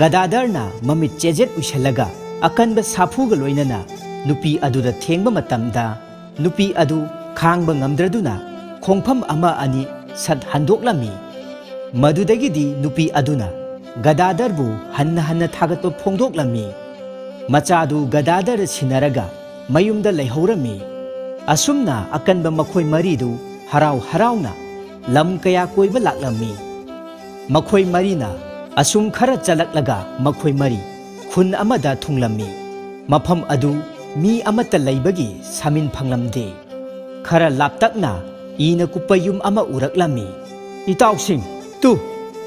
ꯒꯗꯥꯗꯔꯅ ꯃꯃꯤꯠ ꯆꯦꯖꯦꯠ ꯎꯏꯁꯜꯂꯒ ꯑꯀꯟꯕ ꯁꯥꯐꯨꯒ ꯂꯣꯏꯅꯅ ꯅꯨꯄꯤ ꯑꯗꯨꯗ ꯊꯦꯡꯕ ꯃꯇꯝꯗ ꯅꯨꯄꯤ ꯑꯗꯨ ꯈꯥꯡꯕ ꯉꯝꯗ꯭ꯔꯗꯨꯅ ꯈꯣꯡꯐꯝ ꯑꯃ ꯑꯅꯤ ꯁꯠ ꯍꯟꯗꯣꯛꯂꯝꯃꯤ꯫ ꯃꯗꯨꯗꯒꯤꯗꯤ ꯅꯨꯄꯤ ꯑꯗꯨꯅ ꯒꯗꯥꯗꯔꯕꯨ ꯍꯟꯅ ꯍꯟꯅ ꯊꯥꯒꯠꯄ ꯐꯣꯡꯗꯣꯛꯂꯝꯃꯤ꯫ ꯃꯆꯥꯗꯨ ꯒꯗꯥꯗꯔ ꯁꯤꯟꯅꯔꯒ ꯃꯌꯨꯝꯗ ꯂꯩꯍꯧꯔꯝꯃꯤ꯫ ꯑꯁꯨꯝꯅ ꯑꯀꯟꯕ ꯃꯈꯣꯏ ꯃꯔꯤꯗꯨ ꯍꯔꯥꯎ ꯍꯔꯥꯎꯅ ꯂꯝ ꯀꯌꯥ ꯀꯣꯏꯕ ꯂꯥꯛꯂꯝꯃꯤ꯫ ꯃꯈꯣꯏ ꯃꯔꯤꯅ ꯑꯁꯨꯝ ꯈꯔ ꯆꯠꯂꯛꯂꯒ ꯃꯈꯣꯏ ꯃꯔꯤ ꯈꯨꯟ ꯑꯃꯗ ꯊꯨꯡꯂꯝꯃꯤ꯫ ꯃꯐꯝ ꯑꯗꯨ ꯃꯤ ꯑꯃꯠꯇ ꯂꯩꯕꯒꯤ ꯁꯥꯃꯤꯟ ꯐꯪꯂꯝꯗꯦ꯫ ꯈꯔ ꯂꯥꯞꯇꯛꯅ ꯏꯅ ꯀꯨꯞꯄ ꯌꯨꯝ ꯑꯃ ꯎꯔꯛꯂꯝꯃꯤ꯫ "ꯏꯇꯥꯎꯁꯤꯡ, ꯇꯨ,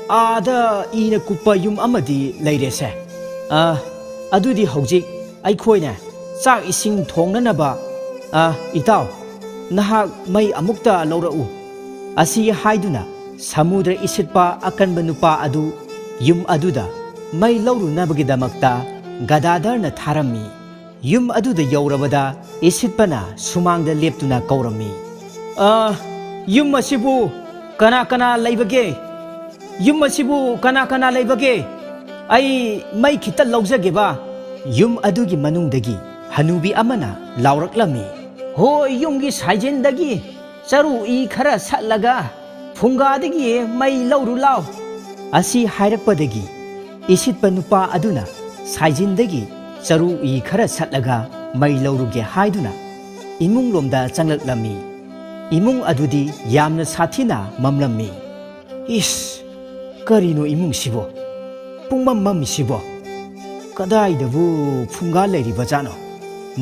ꯑꯥꯗ ꯏꯅ ꯀꯨꯞꯄ ꯌꯨꯝ ꯑꯃꯗꯤ ꯂꯩꯔꯦꯁꯦ꯫ ꯑ, ꯑꯗꯨꯗꯤ ꯍꯧꯖꯤꯛ ꯑꯩꯈꯣꯏꯅ ꯆꯥꯛ ꯏꯁꯤꯡ ꯊꯣꯡꯅꯅꯕ, ꯑ, ꯏꯇꯥꯎ, ꯅꯍꯥꯛ ꯃꯩ ꯑꯃꯨꯛꯇ ꯂꯧꯔꯛꯎ꯫ ꯑꯁꯤ ꯍꯥꯏꯗꯨꯅ ꯁꯃꯨꯗ꯭ꯔ ꯏꯁꯤꯠꯄ ꯑꯀꯟꯕ ꯅꯨꯄꯥ ꯑꯗꯨ ꯌꯨꯝ ꯑꯗꯨꯗ ꯃꯩ ꯂꯧꯔꯨꯅꯕꯒꯤꯗꯃꯛꯇ ꯒꯗꯥꯗꯔꯅ ꯊꯥꯔꯝꯃꯤ꯫ ꯌꯨꯝ ꯑꯗꯨꯗ ꯌꯧꯔꯕꯗ ꯏꯁꯤꯠꯄꯅ ꯁꯨꯃꯥꯡꯗ ꯂꯦꯞꯇꯨꯅ ꯀꯧꯔꯝꯃꯤ, "ꯑ, ꯌꯨꯝ ꯑꯁꯤꯕꯨ ꯀꯅꯥ ꯀꯅꯥ ꯂꯩꯕꯒꯦ? ꯌꯨꯝ ꯑꯁꯤꯕꯨ ꯀꯅꯥ ꯀꯅꯥ ꯂꯩꯕꯒꯦ? ꯑꯩ ꯃꯩ ꯈꯤꯇ ꯂꯧꯖꯒꯦꯕ꯫" ꯌꯨꯝ ꯑꯗꯨꯒꯤ ꯃꯅꯨꯡꯗꯒꯤ ꯍꯅꯨꯕꯤ ꯑꯃꯅ ꯂꯥꯎꯔꯛꯂꯝꯃꯤ, "ꯍꯣꯏ, ꯌꯨꯝꯒꯤ ꯁꯥꯏꯖꯤꯟꯗꯒꯤ ꯆꯔꯨ ꯏ ꯈꯔ ꯁꯠꯂꯒ ꯐꯨꯡꯒꯥꯗꯒꯤ ꯃꯩ ꯂꯧꯔꯨ ꯂꯥꯎ꯫" ꯑꯁꯤ ꯍꯥꯏꯔꯛꯄꯗꯒꯤ ꯏꯁꯤꯠꯄ ꯅꯨꯄꯥ ꯑꯗꯨꯅ ꯁꯥꯏꯖꯤꯟꯗꯒꯤ ꯆꯔꯨ ꯏ ꯈꯔ ꯁꯠꯂꯒ ꯃꯩ ꯂꯧꯔꯨꯒꯦ ꯍꯥꯏꯗꯨꯅ ꯏꯃꯨꯡꯂꯣꯝꯗ ꯆꯪꯂꯛꯂꯝꯃꯤ꯫ ꯏꯃꯨꯡ ꯑꯗꯨꯗꯤ ꯌꯥꯝꯅ ꯁꯥꯊꯤꯅ ꯃꯝꯂꯝꯃꯤ꯫ "ꯏꯁ, ꯀꯔꯤꯅꯣ ꯏꯃꯨꯡꯁꯤꯕꯣ? ꯄꯨꯡꯃꯝ ꯃꯝꯃꯤꯁꯤꯕꯣ? ꯀꯗꯥꯏꯗꯕꯨ ꯐꯨꯡꯒꯥ ꯂꯩꯔꯤꯕꯖꯥꯠꯅꯣ?"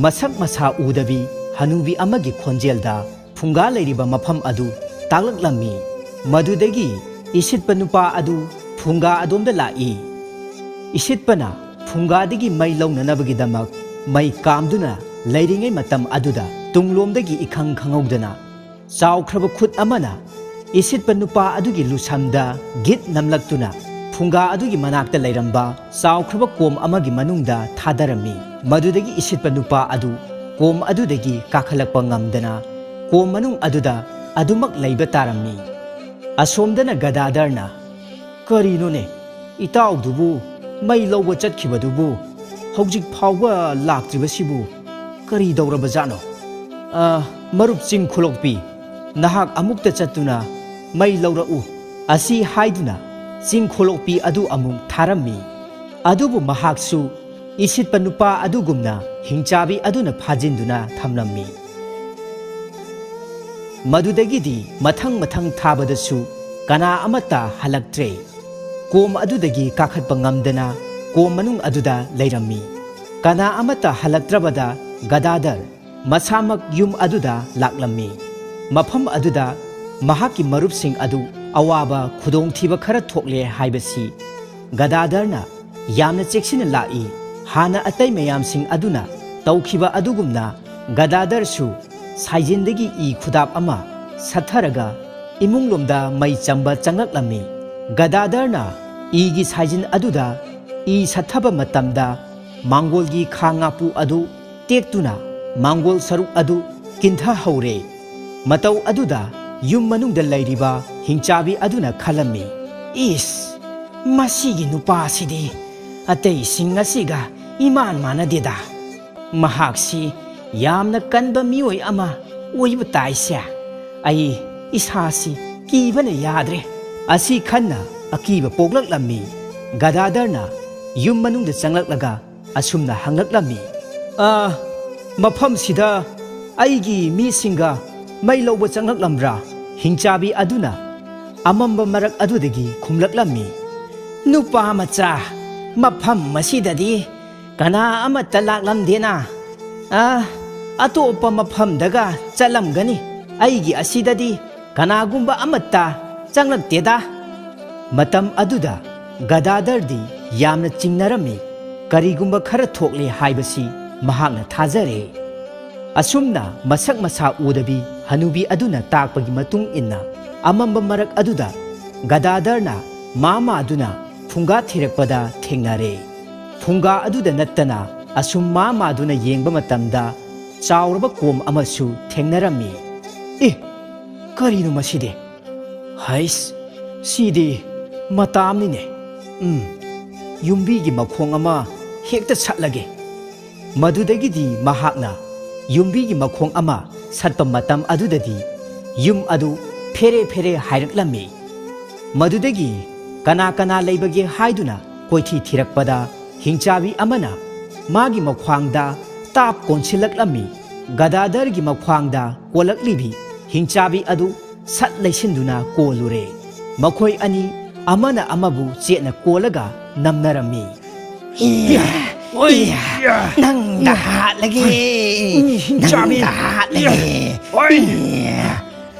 ꯃꯁꯛ ꯃꯁꯥ ꯎꯗꯕꯤ ꯍꯅꯨꯕꯤ ꯑꯃꯒꯤ ꯈꯣꯟꯖꯦꯜꯗ ꯐꯨꯡꯒꯥ ꯂꯩꯔꯤꯕ ꯃꯐꯝ ꯑꯗꯨ ꯇꯥꯛꯂꯛꯂꯝꯃꯤ꯫ ꯃꯗꯨꯗꯒꯤ ꯏꯁꯤꯠꯄ ꯅꯨꯄꯥ ꯑꯗꯨ ꯐꯨꯡꯒꯥ ꯑꯗꯣꯝꯗ ꯂꯥꯛꯏ꯫ ꯏꯁꯤꯠꯄꯅ ꯐꯨꯡꯒꯥꯗꯒꯤ ꯃꯩ ꯂꯧꯅꯅꯕꯒꯤꯗꯃꯛ ꯃꯩ ꯀꯥꯝꯗꯨꯅ ꯂꯩꯔꯤꯉꯩ ꯃꯇꯝ ꯑꯗꯨꯗ ꯇꯨꯡꯂꯣꯝꯗꯒꯤ ꯏꯈꯪ ꯈꯪꯍꯧꯗꯅ ꯆꯥꯎꯈ꯭ꯔꯕ ꯈꯨꯠ ꯑꯃꯅ ꯏꯁꯤꯠꯄ ꯅꯨꯄꯥ ꯑꯗꯨꯒꯤ ꯂꯨꯁꯝꯗ ꯒꯤꯠ ꯅꯝꯂꯛꯇꯨꯅ ꯐꯨꯡꯒꯥ ꯑꯗꯨꯒꯤ ꯃꯅꯥꯛꯇ ꯂꯩꯔꯝꯕ ꯆꯥꯎꯈ꯭ꯔꯕ ꯀꯣꯝ ꯑꯃꯒꯤ ꯃꯅꯨꯡꯗ ꯊꯥꯗꯔꯝꯃꯤ꯫ ꯃꯗꯨꯗꯒꯤ ꯏꯁꯤꯠꯄ ꯅꯨꯄꯥ ꯑꯗꯨ ꯀꯣꯝ ꯑꯗꯨꯗꯒꯤ ꯀꯥꯈꯠꯂꯛꯄ ꯉꯝꯗꯅ ꯀꯣꯝ ꯃꯅꯨꯡ ꯑꯗꯨꯗ ꯑꯗꯨꯃꯛ ꯂꯩꯕ ꯇꯥꯔꯝꯃꯤ꯫ ꯑꯁꯣꯝꯗꯅ ꯒꯗꯥꯗꯔꯅ, "ꯀꯔꯤꯅꯣꯅꯦ, ꯏꯇꯥꯎꯗꯨꯕꯨ ꯃꯩ ꯂꯧꯕ ꯆꯠꯈꯤꯕꯗꯨꯕꯨ ꯍꯧꯖꯤꯛ ꯐꯥꯎꯕ ꯂꯥꯛꯇ꯭ꯔꯤꯕꯁꯤꯕꯨ ꯀꯔꯤ ꯇꯧꯔꯕꯖꯥꯠꯅꯣ? ꯑ, ꯃꯔꯨꯞ ꯆꯤꯡ ꯈꯨꯂꯣꯛꯄꯤ, ꯅꯍꯥꯛ ꯑꯃꯨꯛꯇ ꯆꯠꯇꯨꯅ ꯃꯩ ꯂꯧꯔꯛꯎ꯫" ꯑꯁꯤ ꯍꯥꯏꯗꯨꯅ ꯆꯤꯡ ꯈꯨꯂꯣꯛꯄꯤ ꯑꯗꯨ ꯑꯃꯨꯛ ꯊꯥꯔꯝꯃꯤ꯫ ꯑꯗꯨꯕꯨ ꯃꯍꯥꯛꯁꯨ ꯏꯁꯤꯠꯄ ꯅꯨꯄꯥ ꯑꯗꯨꯒꯨꯝꯅ ꯍꯤꯡꯆꯥꯕꯤ ꯑꯗꯨꯅ ꯐꯥꯖꯤꯟꯗꯨꯅ ꯊꯝꯂꯝꯃꯤ꯫ ꯃꯗꯨꯗꯒꯤꯗꯤ ꯃꯊꯪ ꯃꯊꯪ ꯊꯥꯕꯗꯁꯨ ꯀꯅꯥ ꯑꯃꯠꯇ ꯍꯜꯂꯛꯇ꯭ꯔꯦ꯫ ꯀꯣꯝ ꯑꯗꯨꯗꯒꯤ ꯀꯥꯈꯠꯄ ꯉꯝꯗꯅ ꯀꯣꯝ ꯃꯅꯨꯡ ꯑꯗꯨꯗ ꯂꯩꯔꯝꯃꯤ꯫ ꯀꯅꯥ ꯑꯃꯠꯇ ꯍꯜꯂꯛꯇ꯭ꯔꯕꯗ ꯒꯗꯥꯗꯔ ꯃꯁꯥꯃꯛ ꯌꯨꯝ ꯑꯗꯨꯗ ꯂꯥꯛꯂꯝꯃꯤ꯫ ꯃꯐꯝ ꯑꯗꯨꯗ ꯃꯍꯥꯛꯀꯤ ꯃꯔꯨꯞꯁꯤꯡ ꯑꯗꯨ ꯑꯋꯥꯕ ꯈꯨꯗꯣꯡꯊꯤꯕ ꯈꯔ ꯊꯣꯛꯂꯦ ꯍꯥꯏꯕꯁꯤ ꯒꯗꯥꯗꯔꯅ ꯌꯥꯝꯅ ꯆꯦꯛꯁꯤꯟꯅ ꯂꯥꯛꯏ꯫ ꯍꯥꯟꯅ ꯑꯇꯩ ꯃꯌꯥꯝꯁꯤꯡ ꯑꯗꯨꯅ ꯇꯧꯈꯤꯕ ꯑꯗꯨꯒꯨꯝꯅ ꯒꯗꯥꯗꯔꯁꯨ ꯁꯥꯏꯖꯤꯟꯗꯒꯤ ꯏ ꯈꯨꯗꯥꯞ ꯑꯃ ꯁꯠꯊꯔꯒ ꯏꯃꯨꯡꯂꯣꯝꯗ ꯃꯩ ꯆꯝꯕ ꯆꯪꯂꯛꯂꯝꯃꯤ꯫ ꯒꯗꯥꯗꯔꯅ ꯏꯒꯤ ꯁꯥꯏꯖꯤꯟ ꯑꯗꯨꯗ ꯏ ꯁꯠꯊꯕ ꯃꯇꯝꯗ ꯃꯥꯡꯒꯣꯜꯒꯤ ꯈꯥ ꯉꯥꯄꯨ ꯑꯗꯨ ꯇꯦꯛꯇꯨꯅ ꯃꯥꯡꯒꯣꯜ ꯁꯔꯨꯛ ꯑꯗꯨ ꯀꯤꯟꯊꯍꯧꯔꯦ꯫ ꯃꯇꯧ ꯑꯗꯨꯗ ꯌꯨꯝ ꯃꯅꯨꯡꯗ ꯂꯩꯔꯤꯕ ꯍꯤꯡꯆꯥꯕꯤ ꯑꯗꯨꯅ ꯈꯜꯂꯝꯃꯤ, "ꯏꯁ, ꯃꯁꯤꯒꯤ ꯅꯨꯄꯥꯁꯤꯗꯤ ꯑꯇꯩꯁꯤꯡ ꯑꯁꯤꯒ ꯏꯃꯥꯟ ꯃꯥꯟꯅꯗꯦꯗ꯫ ꯃꯍꯥꯛꯁꯤ ꯌꯥꯝꯅ ꯀꯟꯕ ꯃꯤꯑꯣꯏ ꯑꯃ ꯑꯣꯏꯕ ꯇꯥꯏꯁꯦ꯫ ꯑꯩ ꯏꯁꯥꯁꯤ ꯀꯤꯕꯅ ꯌꯥꯗ꯭ꯔꯦ꯫" ꯑꯁꯤ ꯈꯟꯅ ꯑꯀꯤꯕ ꯄꯣꯛꯂꯛꯂꯝꯃꯤ꯫ ꯒꯗꯥꯗꯔꯅ ꯌꯨꯝ ꯃꯅꯨꯡꯗ ꯆꯪꯂꯛꯂꯒ ꯑꯁꯨꯝꯅ ꯍꯪꯂꯛꯂꯝꯃꯤ, "ꯑ, ꯃꯐꯝꯁꯤꯗ ꯑꯩꯒꯤ ꯃꯤꯁꯤꯡꯒ ꯃꯩ ꯂꯧꯕ ꯆꯪꯂꯛꯂꯝꯕ꯭ꯔꯥ?" ꯍꯤꯡꯆꯥꯕꯤ ꯑꯗꯨꯅ ꯑꯃꯝꯕ ꯃꯔꯛ ꯑꯗꯨꯗꯒꯤ ꯈꯨꯝꯂꯛꯂꯝꯃꯤ, "ꯅꯨꯄꯥ ꯃꯆꯥ, ꯃꯐꯝ ꯑꯁꯤꯗꯗꯤ ꯀꯅꯥ ꯑꯃꯠꯇ ꯂꯥꯛꯂꯝꯗꯦꯅ꯫ ꯑ, ꯑꯇꯣꯞꯄ ꯃꯐꯝꯗꯒ ꯆꯠꯂꯝꯒꯅꯤ꯫ ꯑꯩꯒꯤ ꯑꯁꯤꯗꯗꯤ ꯀꯅꯥꯒꯨꯝꯕ ꯑꯃꯠꯇ ꯆꯪꯂꯛꯇꯦꯗ꯫" ꯃꯇꯝ ꯑꯗꯨꯗ ꯒꯗꯥꯗꯔꯗꯤ ꯌꯥꯝꯅ ꯆꯤꯡꯅꯔꯝꯃꯤ꯫ ꯀꯔꯤꯒꯨꯝꯕ ꯈꯔ ꯊꯣꯛꯂꯦ ꯍꯥꯏꯕꯁꯤ ꯃꯍꯥꯛꯅ ꯊꯥꯖꯔꯦ꯫ ꯑꯁꯨꯝꯅ ꯃꯁꯛ ꯃꯁꯥ ꯎꯗꯕꯤ ꯍꯅꯨꯕꯤ ꯑꯗꯨꯅ ꯇꯥꯛꯄꯒꯤ ꯃꯇꯨꯡ ꯏꯟꯅ ꯑꯃꯝꯕ ꯃꯔꯛ ꯑꯗꯨꯗ ꯒꯗꯥꯗꯔꯅ ꯃꯥꯃꯥꯗꯨꯅ ꯐꯨꯡꯒꯥ ꯊꯤꯔꯛꯄꯗ ꯊꯦꯡꯅꯔꯦ꯫ ꯐꯨꯡꯒꯥ ꯑꯗꯨꯗ ꯅꯠꯇꯅ ꯑꯁꯨꯝ ꯃꯥꯃꯥꯗꯨꯅ ꯌꯦꯡꯕ ꯃꯇꯝꯗ ꯆꯥꯎꯔꯕ ꯀꯣꯝ ꯑꯃꯁꯨ ꯊꯦꯡꯅꯔꯝꯃꯤ꯫ "ꯑꯦ, ꯀꯔꯤꯅꯣ ꯃꯁꯤꯗꯤ? ꯍꯩꯁ, ꯁꯤꯗꯤ ꯃꯇꯥꯝꯅꯤꯅꯦ꯫ ꯎꯝ, ꯌꯨꯝꯕꯤꯒꯤ ꯃꯈꯣꯡ ꯑꯃ ꯍꯦꯛꯇ ꯁꯠꯂꯒꯦ꯫" ꯃꯗꯨꯗꯒꯤꯗꯤ ꯃꯍꯥꯛꯅ ꯌꯨꯝꯕꯤꯒꯤ ꯃꯈꯣꯡ ꯑꯃ ꯁꯠꯄ ꯃꯇꯝ ꯑꯗꯨꯗꯗꯤ ꯌꯨꯝ ꯑꯗꯨ ꯐꯦꯔꯦ ꯐꯦꯔꯦ ꯍꯥꯏꯔꯛꯂꯝꯃꯤ꯫ ꯃꯗꯨꯗꯒꯤ ꯀꯅꯥ ꯀꯅꯥ ꯂꯩꯕꯒꯦ ꯍꯥꯏꯗꯨꯅ ꯀꯣꯏꯊꯤ ꯊꯤꯔꯛꯄꯗ ꯍꯤꯡꯆꯥꯕꯤ ꯑꯃꯅ ꯃꯥꯒꯤ ꯃꯈ꯭ꯋꯥꯡꯗ ꯇꯥꯞ ꯀꯣꯟꯁꯤꯜꯂꯛꯂꯝꯃꯤ꯫ ꯒꯗꯥꯗꯔꯒꯤ ꯃꯈ꯭ꯋꯥꯡꯗ ꯀꯣꯜꯂꯛꯂꯤꯕꯤ ꯍꯤꯡꯆꯥꯕꯤ ꯑꯗꯨ ꯁꯠ ꯂꯩꯁꯤꯟꯗꯨꯅ ꯀꯣꯜꯂꯨꯔꯦ꯫ ꯃꯈꯣꯏ ꯑꯅꯤ ꯑꯃꯅ ꯑꯃꯕꯨ ꯆꯦꯠꯅ ꯀꯣꯜꯂꯒ ꯅꯝꯅꯔꯝꯃꯤ꯫ "ꯏꯌꯥ, ꯏꯌꯥ, ꯅꯪꯗ ꯍꯥꯠꯂꯒꯦ, ꯅꯪꯗ ꯍꯥꯠꯂꯒꯦ꯫ ꯏꯌꯥ,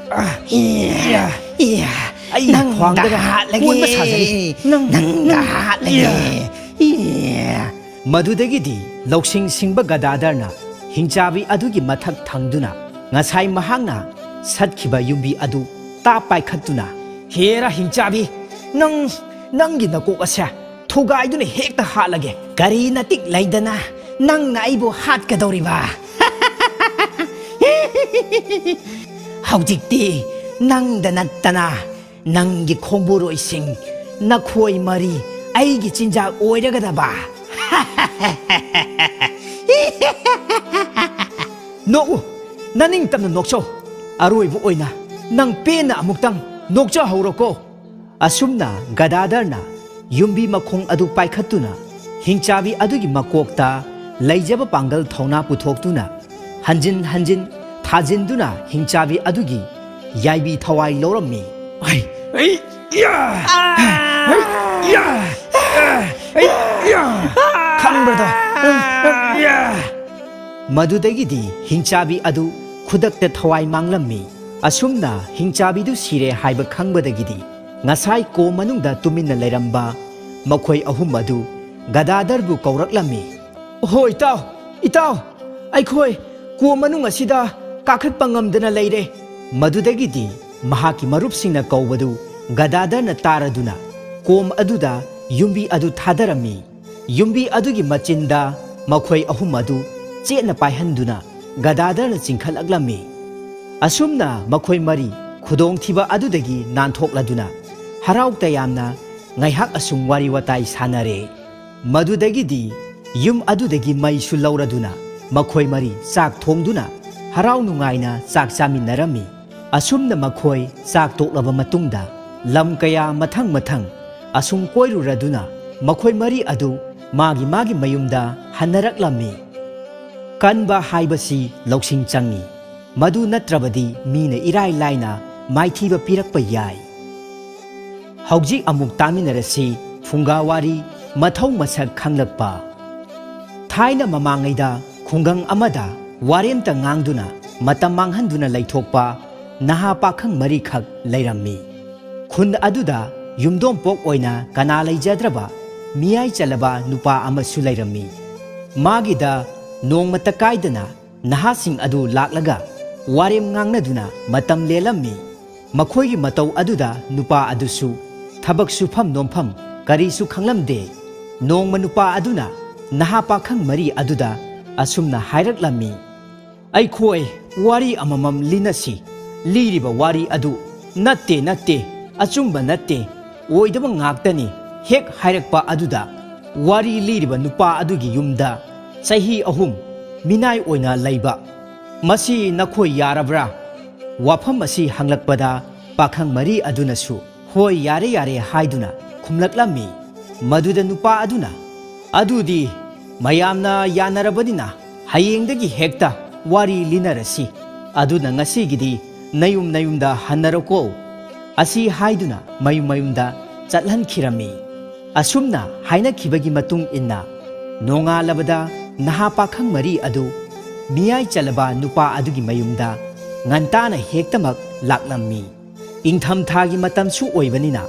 ꯏꯌꯥ, ꯏꯌꯥ, ꯑꯩ ꯅꯪꯗ ꯈ꯭ꯋꯥꯡꯗꯒ ꯍꯥꯠꯂꯒꯦ꯫ ꯀꯣꯟꯕ ꯁꯥꯖꯔꯤ꯫ ꯅꯪ, ꯅꯪꯗ ꯅꯪ, ꯍꯥꯠꯂꯒꯦ꯫ ꯏꯌꯥ꯫ ꯏꯌꯥ꯫ ꯃꯗꯨꯗꯒꯤꯗꯤ ꯂꯧꯁꯤꯡ ꯁꯤꯡꯕ ꯒꯗꯥꯗꯔꯅ ꯍꯤꯡꯆꯥꯕꯤ ꯑꯗꯨꯒꯤ ꯃꯊꯛ ꯊꯪꯗꯨꯅ ꯉꯁꯥꯏ ꯃꯍꯥꯛꯅ ꯁꯠꯈꯤꯕ ꯌꯨꯝꯕꯤ ꯑꯗꯨ ꯇꯥꯞ ꯄꯥꯏꯈꯠꯇꯨꯅ, "ꯍꯦꯔꯥ ꯍꯤꯡꯆꯥꯕꯤ, ꯅꯪ, ꯅꯪꯒꯤ ꯅꯀꯣꯛ ꯑꯁꯦ ꯊꯨꯒꯥꯏꯗꯨꯅ ꯍꯦꯛꯇ ꯍꯥꯠꯂꯒꯦ꯫ ꯀꯔꯤ ꯅꯇꯤꯛ ꯂꯩꯗꯅ ꯅꯪꯅ ꯑꯩꯕꯨ ꯍꯥꯠꯀꯗꯧꯔꯤꯕ? ꯍꯧꯖꯤꯛꯇꯤ ꯅꯪꯗ ꯅꯠꯇꯅ ꯅꯪꯒꯤ ꯈꯣꯡꯕꯨꯔꯣꯏꯁꯤꯡ, ꯅꯈꯣꯏ ꯃꯔꯤ ꯑꯩꯒꯤ ꯆꯤꯟꯖꯥꯛ ꯑꯣꯏꯔꯒꯗꯕ꯫" "ꯅꯣꯛꯎ, ꯅꯅꯤꯡꯇꯝꯅ ꯅꯣꯛꯆꯧ꯫ ꯑꯔꯣꯏꯕ ꯑꯣꯏꯅ ꯅꯪ ꯄꯦꯟꯅ ꯑꯃꯨꯛꯇꯪ ꯅꯣꯛꯆꯍꯧꯔꯣꯀꯣ꯫" ꯑꯁꯨꯝꯅ ꯒꯗꯥꯗꯔꯅ ꯌꯨꯝꯕꯤ ꯃꯈꯣꯡ ꯑꯗꯨ ꯄꯥꯏꯈꯠꯇꯨꯅ ꯍꯤꯡꯆꯥꯕꯤ ꯑꯗꯨꯒꯤ ꯃꯀꯣꯛꯇ ꯂꯩꯖꯕ ꯄꯥꯡꯒꯜ ꯊꯧꯅꯥ ꯄꯨꯊꯣꯛꯇꯨꯅ ꯍꯟꯖꯤꯟ ꯍꯟꯖꯤꯟ ꯊꯥꯖꯤꯟꯗꯨꯅ ꯍꯤꯡꯆꯥꯕꯤ ꯑꯗꯨꯒꯤ ꯌꯥꯏꯕꯤ ꯊꯋꯥꯏ ꯂꯧꯔꯝꯃꯤ꯫ ꯑꯩ, ꯑꯩ, ꯌꯥ! ꯑꯩ, ꯌꯥ! ꯑꯩ, ꯌꯥ! ꯈꯪꯕ꯭ꯔꯗꯣ? ꯌꯥ! ꯃꯗꯨꯗꯒꯤꯗꯤ ꯍꯤꯡꯆꯥꯕꯤ ꯑꯗꯨ ꯈꯨꯗꯛꯇ ꯊꯋꯥꯏ ꯃꯥꯡꯂꯝꯃꯤ꯫ ꯑꯁꯨꯝꯅ ꯍꯤꯡꯆꯥꯕꯤꯗꯨ ꯁꯤꯔꯦ ꯍꯥꯏꯕ ꯈꯪꯕꯗꯒꯤꯗꯤ ꯉꯁꯥꯏ ꯀꯣ ꯃꯅꯨꯡꯗ ꯇꯨꯃꯤꯟꯅ ꯂꯩꯔꯝꯕ ꯃꯈꯣꯏ ꯑꯍꯨꯝ ꯑꯗꯨ ꯒꯗꯥꯗꯔꯕꯨ ꯀꯧꯔꯛꯂꯝꯃꯤ꯫ "ꯍꯣ ꯏꯇꯥꯎ, ꯏꯇꯥꯎ, ꯑꯩꯈꯣꯏ ꯀꯣ ꯃꯅꯨꯡ ꯑꯁꯤꯗ ꯀꯥꯈꯠꯄ ꯉꯝꯗꯅ ꯂꯩꯔꯦ꯫" ꯃꯗꯨꯗꯒꯤꯗꯤ ꯃꯍꯥꯛꯀꯤ ꯃꯔꯨꯞꯁꯤꯡꯅ ꯀꯧꯕꯗꯨ ꯒꯗꯥꯗꯔꯅ ꯇꯥꯔꯗꯨꯅ ꯀꯣꯝ ꯑꯗꯨꯗ ꯌꯨꯝꯕꯤ ꯑꯗꯨ ꯊꯥꯗꯔꯝꯃꯤ꯫ ꯌꯨꯝꯕꯤ ꯑꯗꯨꯒꯤ ꯃꯆꯤꯟꯗ ꯃꯈꯣꯏ ꯑꯍꯨꯝ ꯑꯗꯨ ꯆꯦꯠꯅ ꯄꯥꯏꯍꯟꯗꯨꯅ ꯒꯗꯥꯗꯔꯅ ꯆꯤꯡꯈꯠꯂꯛꯂꯝꯃꯤ꯫ ꯑꯁꯨꯝꯅ ꯃꯈꯣꯏ ꯃꯔꯤ ꯈꯨꯗꯣꯡꯊꯤꯕ ꯑꯗꯨꯗꯒꯤ ꯅꯥꯟꯊꯣꯛꯂꯗꯨꯅ ꯍꯔꯥꯎ ꯇꯌꯥꯝꯅ ꯉꯥꯏꯍꯥꯛ ꯑꯁꯨꯝ ꯋꯥꯔꯤ ꯋꯥꯇꯥꯏ ꯁꯥꯟꯅꯔꯦ꯫ ꯃꯗꯨꯗꯒꯤꯗꯤ ꯌꯨꯝ ꯑꯗꯨꯗꯒꯤ ꯃꯩꯁꯨ ꯂꯧꯔꯗꯨꯅ ꯃꯈꯣꯏ ꯃꯔꯤ ꯆꯥꯛ ꯊꯣꯡꯗꯨꯅ ꯍꯔꯥꯎ ꯅꯨꯡꯉꯥꯏꯅ ꯆꯥꯛ ꯆꯥꯃꯤꯟꯅꯔꯝꯃꯤ꯫ ꯑꯁꯨꯝꯅ ꯃꯈꯣꯏ ꯆꯥꯛ ꯇꯣꯛꯂꯕ ꯃꯇꯨꯡꯗ ꯂꯝ ꯀꯌꯥ ꯃꯊꯪ ꯃꯊꯪ ꯑꯁꯨꯝ ꯀꯣꯏꯔꯨꯔꯗꯨꯅ ꯃꯈꯣꯏ ꯃꯔꯤ ꯑꯗꯨ ꯃꯥꯒꯤ ꯃꯥꯒꯤ ꯃꯌꯨꯝꯗ ꯍꯟꯅꯔꯛꯂꯝꯃꯤ꯫ ꯀꯟꯕ ꯍꯥꯏꯕꯁꯤ ꯂꯧꯁꯤꯡ ꯆꯪꯏ꯫ ꯃꯗꯨ ꯅꯠꯇ꯭ꯔꯕꯗꯤ ꯃꯤꯅ ꯏꯔꯥꯏ ꯂꯥꯏꯅ ꯃꯥꯏꯊꯤꯕ ꯄꯤꯔꯛꯄ ꯌꯥꯏ꯫ ꯍꯧꯖꯤꯛ ꯑꯃꯨꯛ ꯇꯥꯃꯤꯟꯅꯔꯁꯤ ꯐꯨꯡꯒꯥ ꯋꯥꯔꯤ ꯃꯊꯧ ꯃꯁꯛ ꯈꯪꯂꯛꯄ꯫ ꯊꯥꯏꯅ ꯃꯃꯥꯡꯉꯩꯗ ꯈꯨꯡꯒꯪ ꯑꯃꯗ ꯋꯥꯔꯦꯝꯇ ꯉꯥꯡꯗꯨꯅ ꯃꯇꯝ ꯃꯥꯡꯍꯟꯗꯨꯅ ꯂꯩꯊꯣꯛꯄ ꯅꯍꯥ ꯄꯥꯈꯪ ꯃꯔꯤꯈꯛ ꯂꯩꯔꯝꯃꯤ꯫ ꯈꯨꯟ ꯑꯗꯨꯗ ꯌꯨꯝꯗꯣꯡꯄꯣꯛ ꯑꯣꯏꯅ ꯀꯅꯥ ꯂꯩꯖꯗ꯭ꯔꯕ ꯃꯤꯌꯥꯏ ꯆꯜꯂꯕ ꯅꯨꯄꯥ ꯑꯃꯁꯨ ꯂꯩꯔꯝꯃꯤ꯫ ꯃꯥꯒꯤꯗ ꯅꯣꯡꯃꯇ ꯀꯥꯏꯗꯅ ꯅꯍꯥꯁꯤꯡ ꯑꯗꯨ ꯂꯥꯛꯂꯒ ꯋꯥꯔꯦꯝ ꯉꯥꯡꯅꯗꯨꯅ ꯃꯇꯝ ꯂꯦꯜꯂꯝꯃꯤ꯫ ꯃꯈꯣꯏꯒꯤ ꯃꯇꯧ ꯑꯗꯨꯗ ꯅꯨꯄꯥ ꯑꯗꯨꯁꯨ ꯊꯕꯛ ꯁꯨꯐꯝ ꯅꯣꯝꯐꯝ ꯀꯔꯤꯁꯨ ꯈꯪꯂꯝꯗꯦ꯫ ꯅꯣꯡꯃ ꯅꯨꯄꯥ ꯑꯗꯨꯅ ꯅꯍꯥ ꯄꯥꯈꯪ ꯃꯔꯤ ꯑꯗꯨꯗ ꯑꯁꯨꯝꯅ ꯍꯥꯏꯔꯛꯂꯝꯃꯤ, "ꯑꯩꯈꯣꯏ ꯋꯥꯔꯤ ꯑꯃꯃꯝ ꯂꯤꯅꯁꯤ꯫ ꯂꯤꯔꯤꯕ ꯋꯥꯔꯤ ꯑꯗꯨ ꯅꯠꯇꯦ, ꯅꯠꯇꯦ, ꯑꯆꯨꯝꯕ ꯅꯠꯇꯦ, ꯑꯣꯏꯗꯕ ꯉꯥꯛꯇꯅꯤ" ꯍꯦꯛ ꯍꯥꯏꯔꯛꯄ ꯑꯗꯨꯗ ꯋꯥꯔꯤ ꯂꯤꯔꯤꯕ ꯅꯨꯄꯥ ꯑꯗꯨꯒꯤ ꯌꯨꯝꯗ ꯆꯍꯤ ꯑꯍꯨꯝ ꯃꯤꯅꯥꯏ ꯑꯣꯏꯅ ꯂꯩꯕ꯫ "ꯃꯁꯤ ꯅꯈꯣꯏ ꯌꯥꯔꯕ꯭ꯔꯥ?" ꯋꯥꯐꯝ ꯑꯁꯤ ꯍꯪꯂꯛꯄꯗ ꯄꯥꯈꯪ ꯃꯔꯤ ꯑꯗꯨꯅꯁꯨ "ꯍꯣꯏ, ꯌꯥꯔꯦ, ꯌꯥꯔꯦ" ꯍꯥꯏꯗꯨꯅ ꯈꯨꯝꯂꯛꯂꯝꯃꯤ꯫ ꯃꯗꯨꯗ ꯅꯨꯄꯥ ꯑꯗꯨꯅ, "ꯑꯗꯨꯗꯤ ꯃꯌꯥꯝꯅ ꯌꯥꯅꯔꯕꯅꯤꯅ ꯍꯌꯦꯡꯗꯒꯤ ꯍꯦꯛꯇ ꯋꯥꯔꯤ ꯂꯤꯅꯔꯁꯤ꯫ ꯑꯗꯨꯅ ꯉꯁꯤꯒꯤꯗꯤ ꯅꯌꯨꯝ ꯅꯌꯨꯝꯗ ꯍꯟꯅꯔꯣꯀꯣ" ꯑꯁꯤ ꯍꯥꯏꯗꯨꯅ ꯃꯌꯨꯝ ꯃꯌꯨꯝꯗ ꯆꯠꯍꯟꯈꯤꯔꯝꯃꯤ꯫ ꯑꯁꯨꯝꯅ ꯍꯥꯏꯅꯈꯤꯕꯒꯤ ꯃꯇꯨꯡ ꯏꯟꯅ ꯅꯣꯡꯉꯥꯜꯂꯕꯗ ꯅꯍꯥ ꯄꯥꯈꯪ ꯃꯔꯤ ꯑꯗꯨ ꯃꯤꯌꯥꯏ ꯆꯜꯂꯕ ꯅꯨꯄꯥ ꯑꯗꯨꯒꯤ ꯃꯌꯨꯝꯗ ꯉꯟꯇꯥꯅ ꯍꯦꯛꯇꯃꯛ ꯂꯥꯛꯂꯝꯃꯤ꯫ ꯏꯪꯊꯝꯊꯥꯒꯤ ꯃꯇꯝꯁꯨ ꯑꯣꯏꯕꯅꯤꯅ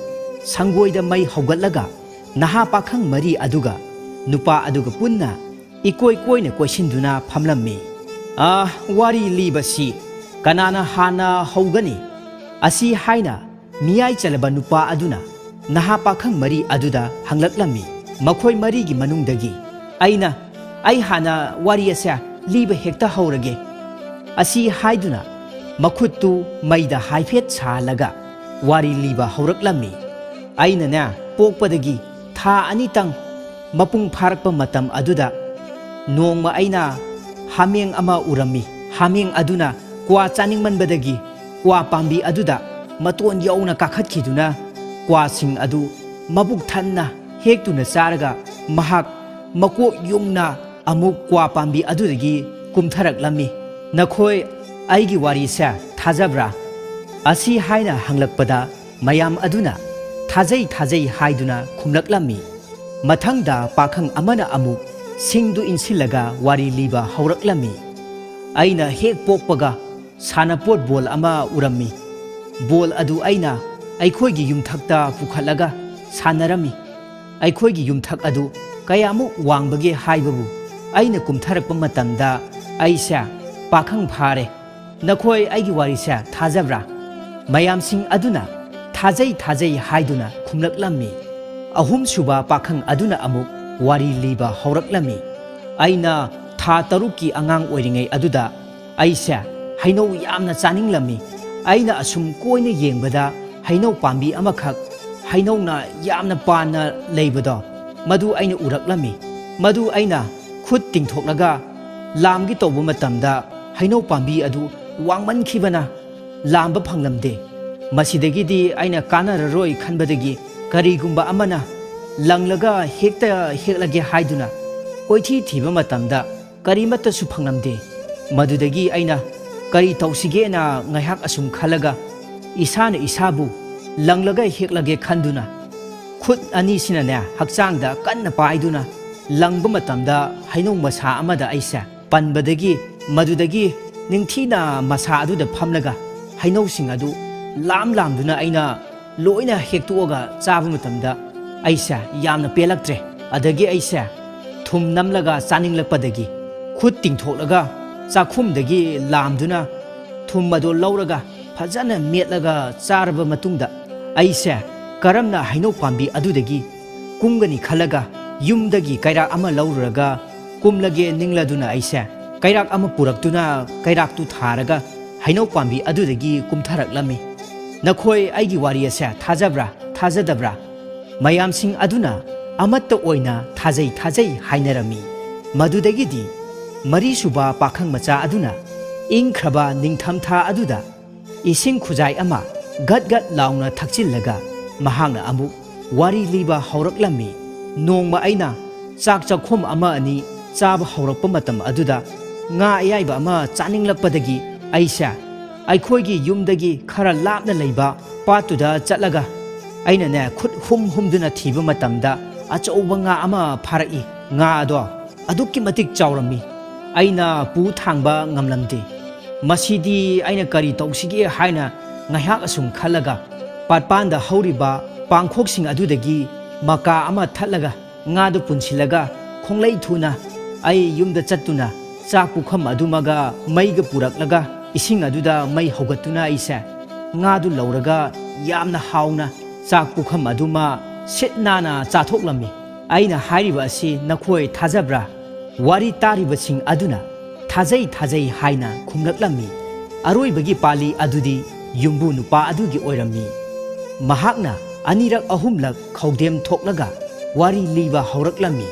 ꯁꯪꯒꯣꯏꯗ ꯃꯩ ꯍꯧꯒꯠꯂꯒ ꯅꯍꯥ ꯄꯥꯈꯪ ꯃꯔꯤ ꯑꯗꯨꯒ ꯅꯨꯄꯥ ꯑꯗꯨꯒ ꯄꯨꯟꯅ ꯏꯀꯣꯏ ꯀꯣꯏꯅ ꯀꯣꯏꯁꯤꯟꯗꯨꯅ ꯐꯝꯂꯝꯃꯤ꯫ "ꯑ, ꯋꯥꯔꯤ ꯂꯤꯕꯁꯤ ꯀꯅꯥꯅ ꯍꯥꯟꯅ ꯍꯧꯒꯅꯤ?" ꯑꯁꯤ ꯍꯥꯏꯅ ꯃꯤꯌꯥꯏ ꯆꯜꯂꯕ ꯅꯨꯄꯥ ꯑꯗꯨꯅ ꯅꯍꯥ ꯄꯥꯈꯪ ꯃꯔꯤ ꯑꯗꯨꯗ ꯍꯪꯂꯛꯂꯝꯃꯤ꯫ ꯃꯈꯣꯏ ꯃꯔꯤꯒꯤ ꯃꯅꯨꯡꯗꯒꯤ ꯑꯩꯅ, "ꯑꯩ ꯍꯥꯟꯅ ꯋꯥꯔꯤ ꯑꯁꯦ ꯂꯤꯕ ꯍꯦꯛꯇ ꯍꯧꯔꯒꯦ" ꯑꯁꯤ ꯍꯥꯏꯗꯨꯅ ꯃꯈꯨꯠꯇꯨ ꯃꯩꯗ ꯍꯥꯏꯐꯦꯠ ꯁꯥꯍꯜꯂꯒ ꯋꯥꯔꯤ ꯂꯤꯕ ꯍꯧꯔꯛꯂꯝꯃꯤ꯫ "ꯑꯩꯅꯅꯦ, ꯄꯣꯛꯄꯗꯒꯤ ꯊꯥ ꯑꯅꯤꯇꯪ ꯃꯄꯨꯡ ꯐꯥꯔꯛꯄ ꯃꯇꯝ ꯑꯗꯨꯗ ꯅꯣꯡꯃ ꯑꯩꯅ ꯍꯥꯃꯦꯡ ꯑꯃ ꯎꯔꯝꯃꯤ꯫ ꯍꯥꯃꯦꯡ ꯑꯗꯨꯅ ꯀ꯭ꯋꯥ ꯆꯥꯅꯤꯡꯃꯟꯕꯗꯒꯤ ꯀ꯭ꯋꯥ ꯄꯥꯝꯕꯤ ꯑꯗꯨꯗ ꯃꯇꯣꯟ ꯌꯧꯅ ꯀꯥꯈꯠꯈꯤꯗꯨꯅ ꯀ꯭ꯋꯥꯁꯤꯡ ꯑꯗꯨ ꯃꯕꯨꯛ ꯊꯟꯅ ꯍꯦꯛꯇꯨꯅ ꯆꯥꯔꯒ ꯃꯍꯥꯛ ꯃꯀꯣꯛ ꯌꯨꯡꯅ ꯑꯃꯨꯛ ꯀ꯭ꯋꯥ ꯄꯥꯝꯕꯤ ꯑꯗꯨꯗꯒꯤ ꯀꯨꯝꯊꯔꯛꯂꯝꯃꯤ꯫ ꯅꯈꯣꯏ ꯑꯩꯒꯤ ꯋꯥꯔꯤꯁꯦ ꯊꯥꯖꯕ꯭ꯔꯥ?" ꯑꯁꯤ ꯍꯥꯏꯅ ꯍꯪꯂꯛꯄꯗ ꯃꯌꯥꯝ ꯑꯗꯨꯅ "ꯊꯥꯖꯩ, ꯊꯥꯖꯩ" ꯍꯥꯏꯗꯨꯅ ꯈꯨꯝꯂꯛꯂꯝꯃꯤ꯫ ꯃꯊꯪꯗ ꯄꯥꯈꯪ ꯑꯃꯅ ꯑꯃꯨꯛ ꯁꯤꯡꯗꯨ ꯏꯟꯁꯤꯜꯂꯒ ꯋꯥꯔꯤ ꯂꯤꯕ ꯍꯧꯔꯛꯂꯝꯃꯤ꯫ "ꯑꯩꯅ ꯍꯦꯛ ꯄꯣꯛꯄꯒ ꯁꯥꯟꯅꯄꯣꯠ ꯕꯣꯜ ꯑꯃ ꯎꯔꯝꯃꯤ꯫ ꯕꯣꯜ ꯑꯗꯨ ꯑꯩꯅ ꯑꯩꯈꯣꯏꯒꯤ ꯌꯨꯝꯊꯛꯇ ꯄꯨꯈꯠꯂꯒ ꯁꯥꯟꯅꯔꯝꯃꯤ꯫ ꯑꯩꯈꯣꯏꯒꯤ ꯌꯨꯝꯊꯛ ꯑꯗꯨ ꯀꯌꯥꯃꯨꯛ ꯋꯥꯡꯕꯒꯦ ꯍꯥꯏꯕꯕꯨ ꯑꯩꯅ ꯀꯨꯝꯊꯔꯛꯄ ꯃꯇꯝꯗ ꯑꯩꯁꯦ ꯄꯥꯈꯪ ꯐꯥꯔꯦ꯫ ꯅꯈꯣꯏ ꯑꯩꯒꯤ ꯋꯥꯔꯤꯁꯦ ꯊꯥꯖꯕ꯭ꯔꯥ? ꯃꯌꯥꯝꯁꯤꯡ ꯑꯗꯨꯅ "ꯊꯥꯖꯩ, ꯊꯥꯖꯩ" ꯍꯥꯏꯗꯨꯅ ꯈꯨꯝꯂꯛꯂꯝꯃꯤ꯫ ꯑꯍꯨꯝꯁꯨꯕ ꯄꯥꯈꯪ ꯑꯗꯨꯅ ꯑꯃꯨꯛ ꯋꯥꯔꯤ ꯂꯤꯕ ꯍꯧꯔꯛꯂꯝꯃꯤ꯫ ꯑꯩꯅ ꯊꯥ ꯇꯔꯨꯛꯀꯤ ꯑꯉꯥꯡ ꯑꯣꯏꯔꯤꯉꯩ ꯑꯗꯨꯗ ꯑꯩꯁꯦ ꯍꯩꯅꯧ ꯌꯥꯝꯅ ꯆꯥꯅꯤꯡꯂꯝꯃꯤ꯫ ꯑꯩꯅ ꯑꯁꯨꯝ ꯀꯣꯏꯅ ꯌꯦꯡꯕꯗ ꯍꯩꯅꯧ ꯄꯥꯝꯕꯤ ꯑꯃꯈꯛ ꯍꯩꯅꯧꯅ ꯌꯥꯝꯅ ꯄꯥꯟꯅ ꯂꯩꯕꯗꯣ, ꯃꯗꯨ ꯑꯩꯅ ꯎꯔꯛꯂꯝꯃꯤ꯫ ꯃꯗꯨ ꯑꯩꯅ ꯈꯨꯠ ꯇꯤꯡꯊꯣꯛꯂꯒ ꯂꯥꯝꯒꯦ ꯇꯧꯕ ꯃꯇꯝꯗ ꯍꯩꯅꯧ ꯄꯥꯝꯕꯤ ꯑꯗꯨ ꯋꯥꯡꯃꯟꯈꯤꯕꯅ ꯂꯥꯝꯕ ꯐꯪꯂꯝꯗꯦ꯫ ꯃꯁꯤꯗꯒꯤꯗꯤ ꯑꯩꯅ ꯀꯥꯟꯅꯔꯔꯣꯏ ꯈꯟꯕꯗꯒꯤ ꯀꯔꯤꯒꯨꯝꯕ ꯑꯃꯅ ꯂꯪꯂꯒ ꯍꯦꯛꯇ ꯍꯦꯛꯂꯒꯦ ꯍꯥꯏꯗꯨꯅ ꯀꯣꯏꯊꯤ ꯊꯤꯕ ꯃꯇꯝꯗ ꯀꯔꯤꯃꯠꯇꯁꯨ ꯐꯪꯂꯝꯗꯦ꯫ ꯃꯗꯨꯗꯒꯤ ꯑꯩꯅ ꯀꯔꯤ ꯇꯧꯁꯤꯒꯦꯅ ꯉꯥꯏꯍꯥꯛ ꯑꯁꯨꯝ ꯈꯜꯂꯒ ꯏꯁꯥꯅ ꯏꯁꯥꯕꯨ ꯂꯪꯂꯒ ꯍꯦꯛꯂꯒꯦ ꯈꯟꯗꯨꯅ ꯈꯨꯠ ꯑꯅꯤꯁꯤꯅꯅꯦ ꯍꯛꯆꯥꯡꯗ ꯀꯟꯅ ꯄꯥꯏꯗꯨꯅ ꯂꯪꯕ ꯃꯇꯝꯗ ꯍꯩꯅꯧ ꯃꯁꯥ ꯑꯃꯗ ꯑꯩꯁꯦ ꯄꯟꯕꯗꯒꯤ ꯃꯗꯨꯗꯒꯤ ꯅꯤꯡꯊꯤꯅ ꯃꯁꯥ ꯑꯗꯨꯗ ꯐꯝꯂꯒ ꯍꯩꯅꯧꯁꯤꯡ ꯑꯗꯨ ꯂꯥꯝ ꯂꯥꯝꯗꯨꯅ ꯑꯩꯅ ꯂꯣꯏꯅ ꯍꯦꯛꯇꯣꯛꯑꯒ ꯆꯥꯕ ꯃꯇꯝꯗ ꯑꯩꯁꯦ ꯌꯥꯝꯅ ꯄꯦꯜꯂꯛꯇ꯭ꯔꯦ꯫ ꯑꯗꯒꯤ ꯑꯩꯁꯦ ꯊꯨꯝ ꯅꯝꯂꯒ ꯆꯥꯅꯤꯡꯂꯛꯄꯗꯒꯤ ꯈꯨꯠ ꯇꯤꯡꯊꯣꯛꯂꯒ ꯆꯥꯛꯈꯨꯝꯗꯒꯤ ꯂꯥꯝꯗꯨꯅ ꯊꯨꯝ ꯑꯗꯨ ꯂꯧꯔꯒ ꯐꯖꯅ ꯃꯦꯠꯂꯒ ꯆꯥꯔꯕ ꯃꯇꯨꯡꯗ ꯑꯩꯁꯦ ꯀꯔꯝꯅ ꯍꯩꯅꯧ ꯄꯥꯝꯕꯤ ꯑꯗꯨꯗꯒꯤ ꯀꯨꯝꯒꯅꯤ ꯈꯜꯂꯒ ꯌꯨꯝꯗꯒꯤ ꯀꯩꯔꯥꯛ ꯑꯃ ꯂꯧꯔꯨꯔꯒ ꯀꯨꯝꯂꯒꯦ ꯅꯤꯡꯂꯗꯨꯅ ꯑꯩꯁꯦ ꯀꯩꯔꯥꯛ ꯑꯃ ꯄꯨꯔꯛꯇꯨꯅ ꯀꯩꯔꯥꯛꯇꯨ ꯊꯥꯔꯒ ꯍꯩꯅꯧ ꯄꯥꯝꯕꯤ ꯑꯗꯨꯗꯒꯤ ꯀꯨꯝꯊꯔꯛꯂꯝꯃꯤ꯫ ꯅꯈꯣꯏ ꯑꯩꯒꯤ ꯋꯥꯔꯤ ꯑꯁꯦ ꯊꯥꯖꯕ꯭ꯔꯥ, ꯊꯥꯖꯗꯕ꯭ꯔꯥ? ꯃꯌꯥꯝꯁꯤꯡ ꯑꯗꯨꯅ ꯑꯃꯠꯇ ꯑꯣꯏꯅ "ꯊꯥꯖꯩ, ꯊꯥꯖꯩ" ꯍꯥꯏꯅꯔꯝꯃꯤ꯫ ꯃꯗꯨꯗꯒꯤꯗꯤ ꯃꯔꯤꯁꯨꯕ ꯄꯥꯈꯪ ꯃꯆꯥ ꯑꯗꯨꯅ ꯏꯪꯈ꯭ꯔꯕ ꯅꯤꯡꯊꯝꯊꯥ ꯑꯗꯨꯗ ꯏꯁꯤꯡ ꯈꯨꯖꯥꯏ ꯑꯃ ꯒꯠ ꯒꯠ ꯂꯥꯎꯅ ꯊꯛꯆꯤꯜꯂꯒ ꯃꯍꯥꯛꯅ ꯑꯃꯨꯛ ꯋꯥꯔꯤ ꯂꯤꯕ ꯍꯧꯔꯛꯂꯝꯃꯤ꯫ ꯅꯣꯡꯃ ꯑꯩꯅ ꯆꯥꯛ ꯆꯥꯛꯈꯨꯝ ꯑꯃ ꯑꯅꯤ ꯆꯥꯕ ꯍꯧꯔꯛꯄ ꯃꯇꯝ ꯑꯗꯨꯗ ꯉꯥ ꯑꯌꯥꯏꯕ ꯑꯃ ꯆꯥꯅꯤꯡꯂꯛꯄꯗꯒꯤ ꯑꯩꯁꯦ ꯑꯩꯈꯣꯏꯒꯤ ꯌꯨꯝꯗꯒꯤ ꯈꯔ ꯂꯥꯞꯅ ꯂꯩꯕ ꯄꯥꯠꯇꯨꯗ ꯆꯠꯂꯒ ꯑꯩꯅꯅꯦ ꯈꯨꯠ ꯍꯨꯝ ꯍꯨꯝꯗꯨꯅ ꯊꯤꯕ ꯃꯇꯝꯗ ꯑꯆꯧꯕ ꯉꯥ ꯑꯃ ꯐꯥꯔꯛꯏ꯫ ꯉꯥ ꯑꯗꯣ ꯑꯗꯨꯛꯀꯤ ꯃꯇꯤꯛ ꯆꯥꯎꯔꯝꯃꯤ꯫ ꯑꯩꯅ ꯄꯨ ꯊꯥꯡꯕ ꯉꯝꯂꯝꯗꯦ꯫ ꯃꯁꯤꯗꯤ ꯑꯩꯅ ꯀꯔꯤ ꯇꯧꯁꯤꯒꯦ ꯍꯥꯏꯅ ꯉꯥꯏꯍꯥꯛ ꯑꯁꯨꯝ ꯈꯜꯂꯒ ꯄꯥꯠꯄꯥꯟꯗ ꯍꯧꯔꯤꯕ ꯄꯥꯡꯈꯣꯛꯁꯤꯡ ꯑꯗꯨꯗꯒꯤ ꯃꯀꯥ ꯑꯃ ꯊꯠꯂꯒ, ꯉꯥꯗꯨ ꯄꯨꯟꯁꯤꯜꯂꯒ, ꯈꯣꯡꯂꯩ ꯊꯨꯅ ꯑꯩ ꯌꯨꯝꯗ ꯆꯠꯇꯨꯅ ꯆꯥꯛ ꯄꯨꯈꯝ ꯑꯗꯨꯃꯒ ꯃꯩꯒ ꯄꯨꯔꯛꯂꯒ, ꯏꯁꯤꯡ ꯑꯗꯨꯗ ꯃꯩ ꯍꯧꯒꯠꯇꯨꯅ ꯑꯩꯁꯦ ꯉꯥꯗꯨ ꯂꯧꯔꯒ ꯌꯥꯝꯅ ꯍꯥꯎꯅ ꯆꯥꯛ ꯄꯨꯈꯝ ꯑꯗꯨꯃ ꯁꯤꯠ ꯅꯥꯟꯅ ꯆꯥꯊꯣꯛꯂꯝꯃꯤ꯫ ꯑꯩꯅ ꯍꯥꯏꯔꯤꯕ ꯑꯁꯤ ꯅꯈꯣꯏ ꯊꯥꯖꯕ꯭ꯔꯥ? ꯋꯥꯔꯤ ꯇꯥꯔꯤꯕꯁꯤꯡ ꯑꯗꯨꯅ "ꯊꯥꯖꯩ, ꯊꯥꯖꯩ" ꯍꯥꯏꯅ ꯈꯨꯝꯂꯛꯂꯝꯃꯤ꯫ ꯑꯔꯣꯏꯕꯒꯤ ꯄꯥꯂꯤ ꯑꯗꯨꯗꯤ ꯌꯨꯝꯕꯨ ꯅꯨꯄꯥ ꯑꯗꯨꯒꯤ ꯑꯣꯏꯔꯝꯃꯤ꯫ ꯃꯍꯥꯛꯅ ꯑꯅꯤꯔꯛ ꯑꯍꯨꯝꯂꯛ ꯈꯧꯗꯦꯝ ꯊꯣꯛꯂꯒ ꯋꯥꯔꯤ ꯂꯤꯕ ꯍꯧꯔꯛꯂꯝꯃꯤ꯫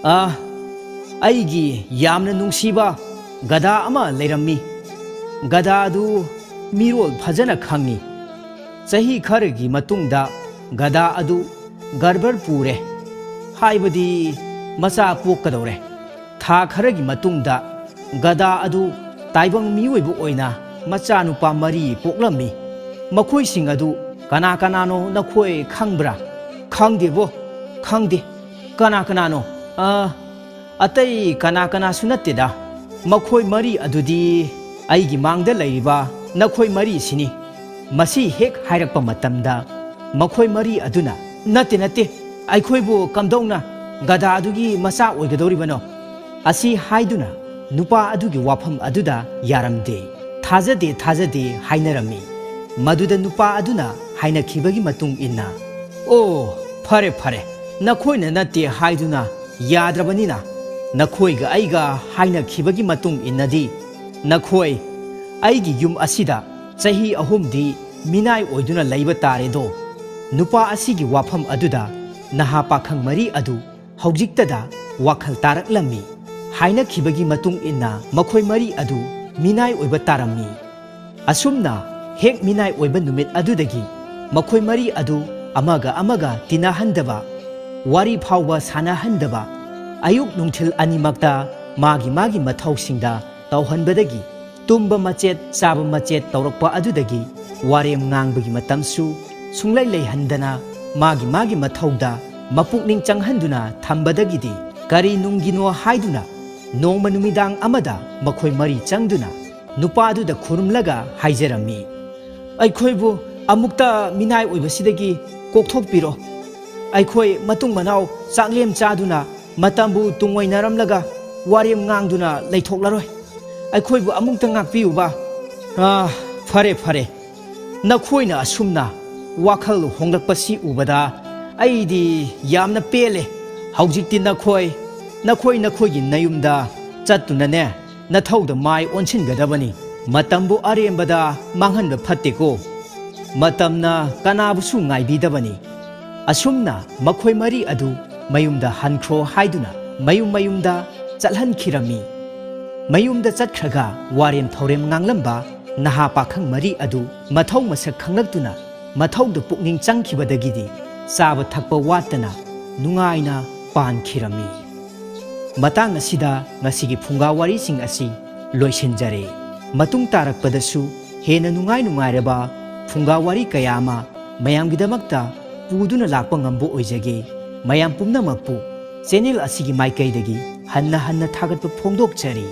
"ꯑ, ꯑꯩꯒꯤ ꯌꯥꯝꯅ ꯅꯨꯡꯁꯤꯕ ꯒꯙꯥ ꯑꯃ ꯂꯩꯔꯝꯃꯤ꯫ ꯒꯙꯥ ꯑꯗꯨ ꯃꯤꯔꯣꯜ ꯐꯖꯅ ꯈꯪꯉꯤ꯫ ꯆꯍꯤ ꯈꯔꯒꯤ ꯃꯇꯨꯡꯗ ꯒꯙꯥ ꯑꯗꯨ ꯒꯔꯚꯔ ꯄꯨꯔꯦ, ꯍꯥꯏꯕꯗꯤ ꯃꯆꯥ ꯄꯣꯛꯀꯗꯧꯔꯦ꯫ ꯊꯥ ꯈꯔꯒꯤ ꯃꯇꯨꯡꯗ ꯒꯙꯥ ꯑꯗꯨ ꯇꯥꯏꯕꯪ ꯃꯤꯑꯣꯏꯕ ꯑꯣꯏꯅ ꯃꯆꯥꯅꯨꯄꯥ ꯃꯔꯤ ꯄꯣꯛꯂꯝꯃꯤ꯫ ꯃꯈꯣꯏꯁꯤꯡ ꯑꯗꯨ ꯀꯅꯥ ꯀꯅꯥꯅꯣ ꯅꯈꯣꯏ ꯈꯪꯕ꯭ꯔꯥ?" "ꯈꯪꯗꯦꯕꯣ, ꯈꯪꯗꯦ꯫ ꯀꯅꯥ ꯀꯅꯥꯅꯣ?" "ꯑ, ꯑꯇꯩ ꯀꯅꯥ ꯀꯅꯥꯁꯨ ꯅꯠꯇꯦꯗ꯫ ꯃꯈꯣꯏ ꯃꯔꯤ ꯑꯗꯨꯗꯤ ꯑꯩꯒꯤ ꯃꯥꯡꯗ ꯂꯩꯔꯤꯕ ꯅꯈꯣꯏ ꯃꯔꯤꯁꯤꯅꯤ꯫" ꯃꯁꯤ ꯍꯦꯛ ꯍꯥꯏꯔꯛꯄ ꯃꯇꯝꯗ ꯃꯈꯣꯏ ꯃꯔꯤ ꯑꯗꯨꯅ, "ꯅꯠꯇꯦ, ꯅꯠꯇꯦ, ꯑꯩꯈꯣꯏꯕꯨ ꯀꯝꯗꯧꯅ ꯒꯙꯥ ꯑꯗꯨꯒꯤ ꯃꯆꯥ ꯑꯣꯏꯒꯗꯧꯔꯤꯕꯅꯣ?" ꯑꯁꯤ ꯍꯥꯏꯗꯨꯅ ꯅꯨꯄꯥ ꯑꯗꯨꯒꯤ ꯋꯥꯐꯝ ꯑꯗꯨꯗ ꯌꯥꯔꯝꯗꯦ꯫ "ꯊꯥꯖꯗꯦ, ꯊꯥꯖꯗꯦ" ꯍꯥꯏꯅꯔꯝꯃꯤ꯫ ꯃꯗꯨꯗ ꯅꯨꯄꯥ ꯑꯗꯨꯅ ꯍꯥꯏꯅꯈꯤꯕꯒꯤ ꯃꯇꯨꯡ ꯏꯟꯅ, "ꯑꯣ, ꯐꯔꯦ, ꯐꯔꯦ, ꯅꯈꯣꯏꯅ ꯅꯠꯇꯦ ꯍꯥꯏꯗꯨꯅ ꯌꯥꯗ꯭ꯔꯕꯅꯤꯅ, ꯅꯈꯣꯏꯒ ꯑꯩꯒ ꯍꯥꯏꯅꯈꯤꯕꯒꯤ ꯃꯇꯨꯡ ꯏꯟꯅꯗꯤ ꯅꯈꯣꯏ ꯑꯩꯒꯤ ꯌꯨꯝ ꯑꯁꯤꯗ ꯆꯍꯤ ꯑꯍꯨꯝꯗꯤ ꯃꯤꯅꯥꯏ ꯑꯣꯏꯗꯨꯅ ꯂꯩꯕ ꯇꯥꯔꯦꯗꯣ꯫" ꯅꯨꯄꯥ ꯑꯁꯤꯒꯤ ꯋꯥꯐꯝ ꯑꯗꯨꯗ ꯅꯍꯥ ꯄꯥꯈꯪ ꯃꯔꯤ ꯑꯗꯨ ꯍꯧꯖꯤꯛꯇꯗ ꯋꯥꯈꯜ ꯇꯥꯔꯛꯂꯝꯃꯤ꯫ ꯍꯥꯏꯅꯈꯤꯕꯒꯤ ꯃꯇꯨꯡ ꯏꯟꯅ ꯃꯈꯣꯏ ꯃꯔꯤ ꯑꯗꯨ ꯃꯤꯅꯥꯏ ꯑꯣꯏꯕ ꯇꯥꯔꯝꯃꯤ꯫ ꯑꯁꯨꯝꯅ ꯍꯦꯛ ꯃꯤꯅꯥꯏ ꯑꯣꯏꯕ ꯅꯨꯃꯤꯠ ꯑꯗꯨꯗꯒꯤ ꯃꯈꯣꯏ ꯃꯔꯤ ꯑꯗꯨ ꯑꯃꯒ ꯑꯃꯒ ꯇꯤꯟꯅꯍꯟꯗꯕ, ꯋꯥꯔꯤ ꯐꯥꯎꯕ ꯁꯥꯟꯅꯍꯟꯗꯕ, ꯑꯌꯨꯛ ꯅꯨꯡꯊꯤꯜ ꯑꯅꯤꯃꯛꯇ ꯃꯥꯒꯤ ꯃꯥꯒꯤ ꯃꯊꯧꯁꯤꯡꯗ ꯇꯧꯍꯟꯕꯗꯒꯤ, ꯇꯨꯝꯕ ꯃꯆꯦꯠ, ꯆꯥꯕ ꯃꯆꯦꯠ ꯇꯧꯔꯛꯄ ꯑꯗꯨꯗꯒꯤ ꯋꯥꯔꯦꯝ ꯉꯥꯡꯕꯒꯤ ꯃꯇꯝꯁꯨ ꯁꯨꯡꯂꯩ ꯂꯩꯍꯟꯗꯅ ꯃꯥꯒꯤ ꯃꯥꯒꯤ ꯃꯊꯧꯗ ꯃꯄꯨꯛꯅꯤꯡ ꯆꯪꯍꯟꯗꯨꯅ ꯊꯝꯕꯗꯒꯤꯗꯤ ꯀꯔꯤ ꯅꯨꯡꯒꯤꯅꯣ ꯍꯥꯏꯗꯨꯅ ꯅꯣꯡꯃ ꯅꯨꯃꯤꯗꯥꯡ ꯑꯃꯗ ꯃꯈꯣꯏ ꯃꯔꯤ ꯆꯪꯗꯨꯅ ꯅꯨꯄꯥꯗꯨꯗ ꯈꯨꯔꯨꯝꯂꯒ ꯍꯥꯏꯖꯔꯝꯃꯤ, "ꯑꯩꯈꯣꯏꯕꯨ ꯑꯃꯨꯛꯇ ꯃꯤꯅꯥꯏ ꯑꯣꯏꯕꯁꯤꯗꯒꯤ ꯀꯣꯛꯊꯣꯛꯄꯤꯔꯣ꯫ ꯑꯩꯈꯣꯏ ꯃꯇꯨꯡ ꯃꯅꯥꯎ ꯆꯥꯛꯂꯦꯝ ꯆꯥꯗꯨꯅ ꯃꯇꯝꯕꯨ ꯇꯨꯡꯑꯣꯏꯅꯔꯝꯂꯒ ꯋꯥꯔꯦꯝ ꯉꯥꯡꯗꯨꯅ ꯂꯩꯊꯣꯛꯂꯔꯣꯏ꯫ ꯑꯩꯈꯣꯏꯕꯨ ꯑꯃꯨꯛꯇ ꯉꯥꯛꯄꯤꯌꯨꯕ꯫" "ꯑꯥ, ꯐꯔꯦ, ꯐꯔꯦ꯫ ꯅꯈꯣꯏꯅ ꯑꯁꯨꯝꯅ ꯋꯥꯈꯜ ꯍꯣꯡꯂꯛꯄꯁꯤ ꯎꯕꯗ ꯑꯩꯗꯤ ꯌꯥꯝꯅ ꯄꯦꯜꯂꯦ꯫ ꯍꯧꯖꯤꯛꯇꯤ ꯅꯈꯣꯏ, ꯅꯈꯣꯏ ꯅꯈꯣꯏꯒꯤ ꯅꯌꯨꯝꯗ ꯆꯠꯇꯨꯅꯅꯦ, ꯅꯊꯧꯗ ꯃꯥꯏ ꯑꯣꯟꯁꯤꯟꯒꯗꯕꯅꯤ꯫ ꯃꯇꯝꯕꯨ ꯑꯔꯦꯝꯕꯗ ꯃꯥꯡꯍꯟꯕ ꯐꯠꯇꯦꯀꯣ꯫ ꯃꯇꯝꯅ ꯀꯅꯥꯕꯨꯁꯨ ꯉꯥꯏꯕꯤꯗꯕꯅꯤ꯫" ꯑꯁꯨꯝꯅ ꯃꯈꯣꯏ ꯃꯔꯤ ꯑꯗꯨ ꯃꯌꯨꯝꯗ ꯍꯟꯈ꯭ꯔꯣ ꯍꯥꯏꯗꯨꯅ ꯃꯌꯨꯝ ꯃꯌꯨꯝꯗ ꯆꯠꯍꯟꯈꯤꯔꯝꯃꯤ꯫ ꯃꯌꯨꯝꯗ ꯆꯠꯈ꯭ꯔꯒ ꯋꯥꯔꯦꯝ ꯊꯧꯔꯦꯝ ꯉꯥꯡꯂꯝꯕ ꯅꯍꯥ ꯄꯥꯈꯪ ꯃꯔꯤ ꯑꯗꯨ ꯃꯊꯧ ꯃꯁꯛ ꯈꯪꯂꯛꯇꯨꯅ ꯃꯊꯧꯗ ꯄꯨꯛꯅꯤꯡ ꯆꯪꯈꯤꯕꯗꯒꯤꯗꯤ ꯆꯥꯕ ꯊꯛꯄ ꯋꯥꯠꯇꯅ ꯅꯨꯡꯉꯥꯏꯅ ꯄꯥꯟꯈꯤꯔꯝꯃꯤ꯫ ꯃꯇꯥꯡ ꯑꯁꯤꯗ ꯉꯁꯤꯒꯤ ꯐꯨꯡꯒꯥ ꯋꯥꯔꯤꯁꯤꯡ ꯑꯁꯤ ꯂꯣꯏꯁꯤꯟꯖꯔꯦ꯫ ꯃꯇꯨꯡ ꯇꯥꯔꯛꯄꯗꯁꯨ ꯍꯦꯟꯅ ꯅꯨꯡꯉꯥꯏ ꯅꯨꯡꯉꯥꯏꯔꯕ ꯐꯨꯡꯒꯥ ꯋꯥꯔꯤ ꯀꯌꯥ ꯑꯃ ꯃꯌꯥꯝꯒꯤꯗꯃꯛꯇ ꯄꯨꯗꯨꯅ ꯂꯥꯛꯄ ꯉꯝꯕ ꯑꯣꯏꯖꯒꯦ꯫ ꯃꯌꯥꯝ ꯄꯨꯝꯅꯃꯛꯄꯨ ꯆꯦꯅꯦꯜ ꯑꯁꯤꯒꯤ ꯃꯥꯏꯀꯩꯗꯒꯤ ꯍꯟꯅ ꯍꯟꯅ ꯊꯥꯒꯠꯄ ꯐꯣꯡꯗꯣꯛꯆꯔꯤ꯫